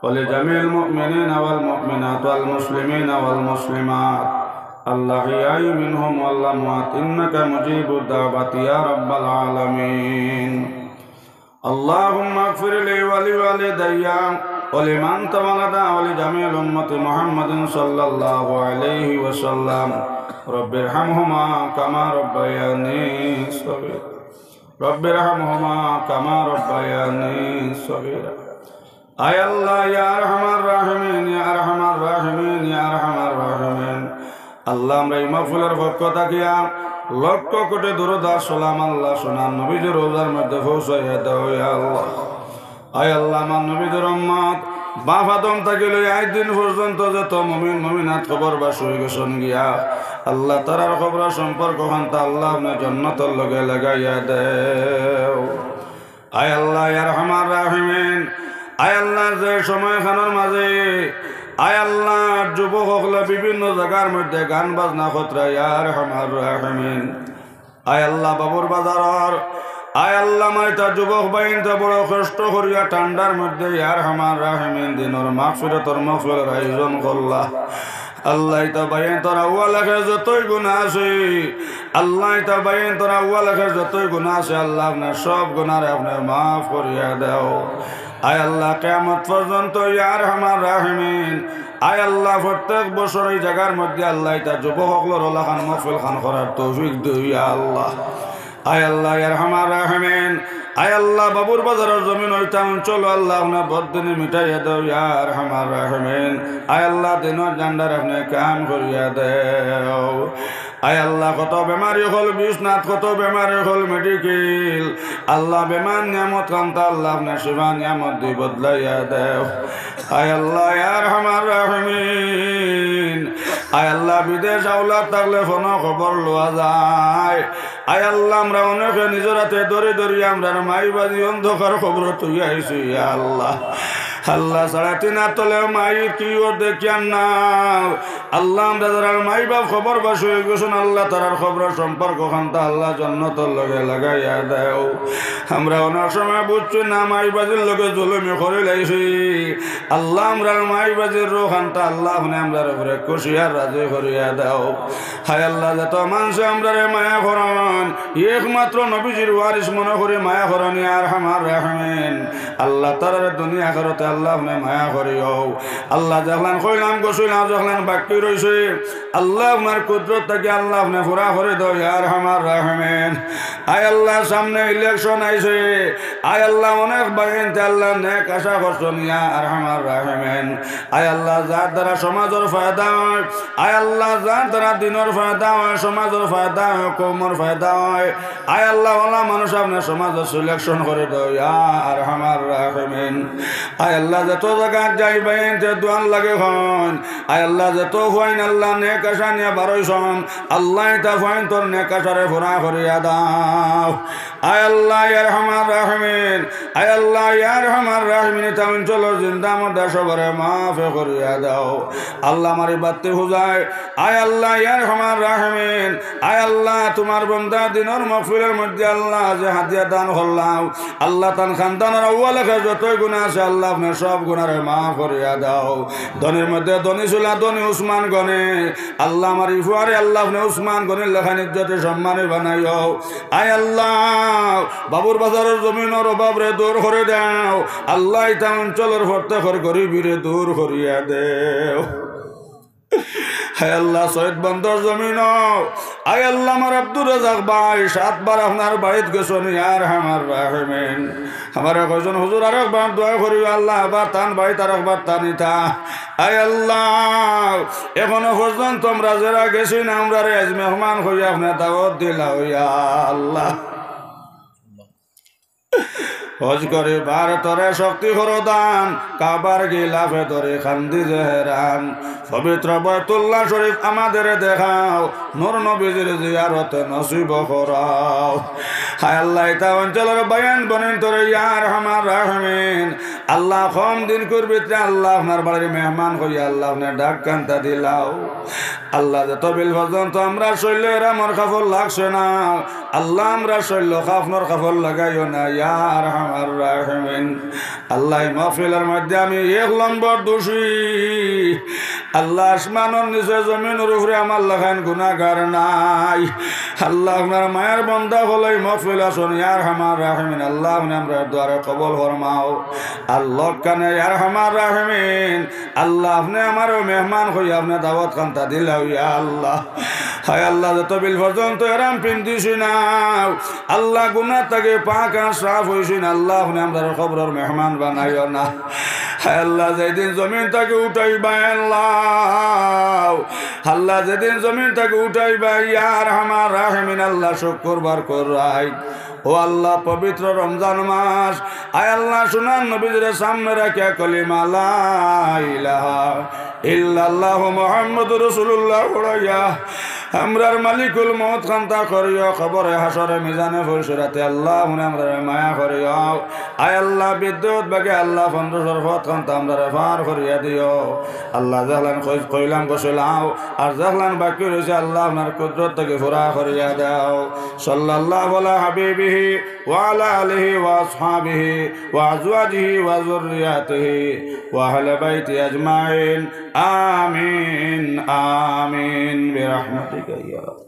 ولجميع المؤمنين والمؤمنات والمسلمين والمسلمات الأحياء منهم والأموات إنك مجيب الدعوات يا رب العالمين. اللهم اغفر لي ولوالدي ولمن تولد ولجميع أمة محمد صلى الله عليه وسلم. رب ارحمهما كما ربياني صغيرا. رب ارحمهما كما ربياني صغيرا. আয় আল্লাহ, ইয়া আরহামার রাহিমিন, ইয়া আরহামার রাহিমিন, ইয়া আরহামার রাহিমিন। আল্লাহ, আমরা এই মাহফিলর পক্ষ থাকিয়া লক্ষ কোটি দুরুদ আর সালাম আল্লাহ সোনার নবীজির রওজার মধ্যে পৌঁছাইয়া দাও, ইয়া আল্লাহ। আয় আল্লাহ, আমার নবীজির উম্মত, বাপ আদম থাকি লই আইজ দিন পর্যন্ত যত মুমিন মুমিনাত কবরবাসী অই গেছইন গিয়া, আল্লাহ, তারার কবরর সম্পর্ক খানতা আল্লাহ আপনে জন্নতর লগে লাগাইয়া দেও। আয় আল্লাহ, ইয়া আরহামার রাহিমিন, আয় আল্লাহ, যে সময় খানর মাঝে, আয় আল্লাহ, যুবক অকলে বিভিন্ন জাগার মধ্যে গান বাজনা করতরা, ইয়া আরহামার রাহিমিন। আয় আল্লাহ, বাবুর বাজারর, আয় আল্লাহ, আমার ইতা যুবক ভাইন্তে বড় কষ্ট করিয়া ঠান্ডার মধ্যে, ইয়া আরহামার রাহিমিন, দিনর মাগফিরাতর মাহফিলর আয়োজন করলা। আল্লাহ, ইতা ভাইন্তে আউয়াল আখের যতই গুনা আছে, আল্লাহ, ইতা ভাইন্তে আউয়াল আখের যতই গুনা আছে, আল্লাহ, আপনার সব গুনারে আপনে মাফ করিয়া দেও। আয় আল্লাহ, কিয়ামত পর্যন্ত, ইয়া আরহামার রাহিমিন, আয় আল্লাহ, প্রত্যেক বছর এই জাগার মধ্যে, আল্লাহ, ইতা যুবক অকলর অলাখান মাহফিল খান করার তৌফিক দেও, ইয়া আল্লাহ। আয় আল্লাহ, ইয়া আরহামার রাহিমিন, আয় আল্লাহ, বাবুর বাজারর জমিন অইতা অঞ্চল, আল্লাহ, আপনার বদদিনি মিটাইয়া দেও, ইয়া আরহামার রাহিমিন। আয় আল্লাহ, দিনর ঝান্ডারে আপনে কায়েম করিয়া দেও। আয় আল্লাহ, কত বেমারি অকল বিছনাত, কত বেমারি অকল মেডিকেল। আল্লাহ, বেমার নিয়ামত খানতা আল্লাহ, আপনে শিফা নিয়ামত দি বদলাইয়া দেও। আয় আল্লাহ, ইয়া আরহামার রাহিমিন। আয় আল্লাহ, বিদেশ আওলাদ থাকলে ফোনো খবর লওয়া যায়। আয় আল্লাহ, আমরা অনেকে নিজর আতে ধরি ধরি আমরার মাই বাজি অন্ধকার কবরো থইয়া আইছি, ইয়া আল্লাহ। আল্লাহ, সাড়ে তিন আত তলে মাই কিও দেখিয়ার না। আল্লাহ, আমরা যারার মাই বাপ কবরবাসী অই গেছইন, আল্লাহ, তারার কবরর সম্পর্ক খানতা আল্লাহ জন্নতর লগে লাগাইয়া দেও। আমরা অনেক সময় বুঝছি না, মাই বাজির লগে জুলুমি করিলাইছি। আল্লাহ, আমরার মাই বাজির রুহ খানতা আল্লাহ, আপনে আমরার উপরে খুশি আর রাজি করিয়া দেও। হায় আল্লাহ, যত মানষে আমরারে মায়া করইন, একমাত্র নবীজির ওয়ারিস মনে করি মায়া করইন, ইয়া আরহামার রাহিমিন। আল্লাহ, তারারে দুনিয়া আখিরাতে আল্লাহ, আপনে মায়া করিও। আল্লাহ, যেগুলান কইলাম, গছিলাম, যেগুলান বাকি রইছে, আল্লাহ, আপনার কুদরত থাকি আল্লাহ, আপনে পুরা করি দেও, ইয়া আরহামার রাহিমিন। আয় আল্লাহ, সামনে ইলেকশন আইছে। আয় আল্লাহ, অনেক ভাইন্তে আল্লাহ নেক আশা করছইন, ইয়া আরহামার রাহিমিন। আয় আল্লাহ, যার দ্বারা সমাজর ফায়দা অয়, আয় আল্লাহ, যার দ্বারা দিনর ফায়দা অয়, সমাজর ফায়দা অয়, কওমর ফায়দা অয়, আয় আল্লাহ, অলা মানুষ আপনে সমাজো সিলেকশন করি দেও, ইয়া আরহামার রাহিমিন। আয় আল্লাহ, যত জাগাত যাই ভাইন্তে দোয়ার লাগি কইন, আয় আল্লাহ, যত পুয়াইন আল্লাহ নেক আশা নিয়া বারইছইন, আল্লাহ, ইতা পুয়াইন্তর নেক আশারে পুরা করিয়া দেও। আয় আল্লাহ, ইয়া আরহামার রাহিমিন, আয় আল্লাহ, ইয়া আরহামার রাহিমিন, ইতা অঞ্চলর জিন্দা মুর্দা সবরে মাফ করিয়া দেও। আল্লাহ, আমার ই বাত্তি হুজায়, আয় আল্লাহ, ইয়া আরহামার রাহিমিন, আয় আল্লাহ, তুমার বন্দা দিনর মাহফিলর মধ্যে আল্লাহ যে হাদিয়া দান করলাম, আল্লাহ, তান খানদানর আউয়াল আখের যতই গুনা আছে, আল্লাহ, আপনে সব গুনারে মাফ করিয়া দাও। ধনীর মধ্যে ধনী ছিলা ধনী উসমান গনি। আল্লাহ, আমার ই ফুয়ারে আল্লাহ আপনে উসমান গনির লাখান ইজ্জতে সম্মানে বানাইও। আয় আল্লাহ, বাবুর বাজারর জমিনর অভাবরে দূর করি দেও। আল্লাহ, ইতা অঞ্চলর প্রত্যেকর গরিবিরে দূর করিয়া দেও। হায় আল্লাহ, সৈয়দ বন্দর জমিন, আয় আল্লাহ, আমার আব্দুর রাজাক ভাই সাতবার আপনার বাড়িত গেছইন, ইয়া আরহামার রাহিমিন। আমারে কইছইন, "হুজুর, আরেকবার দোয়া করিও।" আল্লাহ, আবার তান বাড়িত আরেকবার তান ইতা। আয় আল্লাহ, এখনো পর্যন্ত আমরা যেরা গেছি না, আমরারে আইজ মেহমান কইয়া আপনে দাওয়াত দিলাও, ইয়া আল্লাহ। হজ করিবার তরে শক্তি করো দান, কাবার গিলাফে ধরি কান্দি যে হেরান। পবিত্র বায়তুল্লাহ শরীফ আমাদের দেখাও, নূর নবীজির জিয়ারতে নসিব করাও। হায় আল্লাহ, ইতা অঞ্চলর ভাইয়াইন বইনাইন্তরে ইয়া আরহামার রাহিমিন, আল্লাহ কম দিনকুর ভিতরে আল্লাহ আপনার বাড়ির মেহমান কইয়া আল্লাহ আপনে ডাক কান্তা দিলাও। আল্লাহ, যতবিল পর্যন্ত আমরার শইল্লো এহরামর কাপড় লাগছে না, আল্লাহ, আমরার শইল্লো কাফনর কাপড় লাগাইও না, ইয়া আরহামার রাহিমিন। আল্লাহ, ই মাহফিলর মধ্যে আমি এক নম্বর দোষী। আল্লাহ, আসমানর নিচে জমিনর উপরে আমার লাখান গুনাগার নাই। আল্লাহ, আপনার মায়ার বন্দা অকল ই মাহফিলো আছইন, ইয়া আরহামার রাহিমিন। আল্লাহ, আপনে আমরার দোয়ারে কবুল ফরমাও। আর লক্কানে, ইয়া আরহামার রাহিমিন, আল্লাহ, আপনে আমারে মেহমান কইয়া আপনে দাওয়াত কান্তা দিলাও, ইয়া আল্লাহ। হায় আল্লাহ, যতবিল পর্যন্ত এহরাম পিন্দিছি না, আল্লাহ, গুনা থাকি পাক আর সাফ অইছি না, আল্লাহ, আপনে আমরারে কবরর মেহমান বানাইও না। হায় আল্লাহ, যেদিন জমিন থাকি উঠাইবায় আল্লাহ, আল্লাহ, যেদিন জমিন থাকি উঠাইবায়, ইয়া আরহামার রাহিমিন, আল্লাহ, শুক্রবার কর রাইত। ও আল্লাহ, পবিত্র রমজান মাস, আয় আল্লাহ, সোনার নবীজিরে সামনে রাখিয়া কলিমা লা ইলাহা ইল্লাল্লাহু মুহাম্মাদুর রাসূলুল্লাহ পড়াইয়া আমরার মালিকুল মউত কান্তা করিও, কবরে হাশরে মিজানে ফুলসিরাতে আল্লাহ আপনে আমরারে মায়া করিও। আয় আল্লাহ, বিদ্যুৎ বেগে আল্লাহ পনেরোশোর পথ কান্তা আমরারে পার করিয়া দিও। আল্লাহ, যেলান কই-, কইলাম কইছিলাও, আর যেলান বাকি রইছে আল্লাহ আপনার কুদরত থাকি পুরা করিয়া দাও। সাল্লাল্লাহু আলা হাবিবিহি ওয়া আলা আলিহি ওয়া আসহাবিহি ওয়া আজওয়াজিহি ওয়া যুররিয়াতিহি ওয়া আহলি বাইতি আজমাইন। আমিন, আমিন, বিরহমাতিকা ইয়া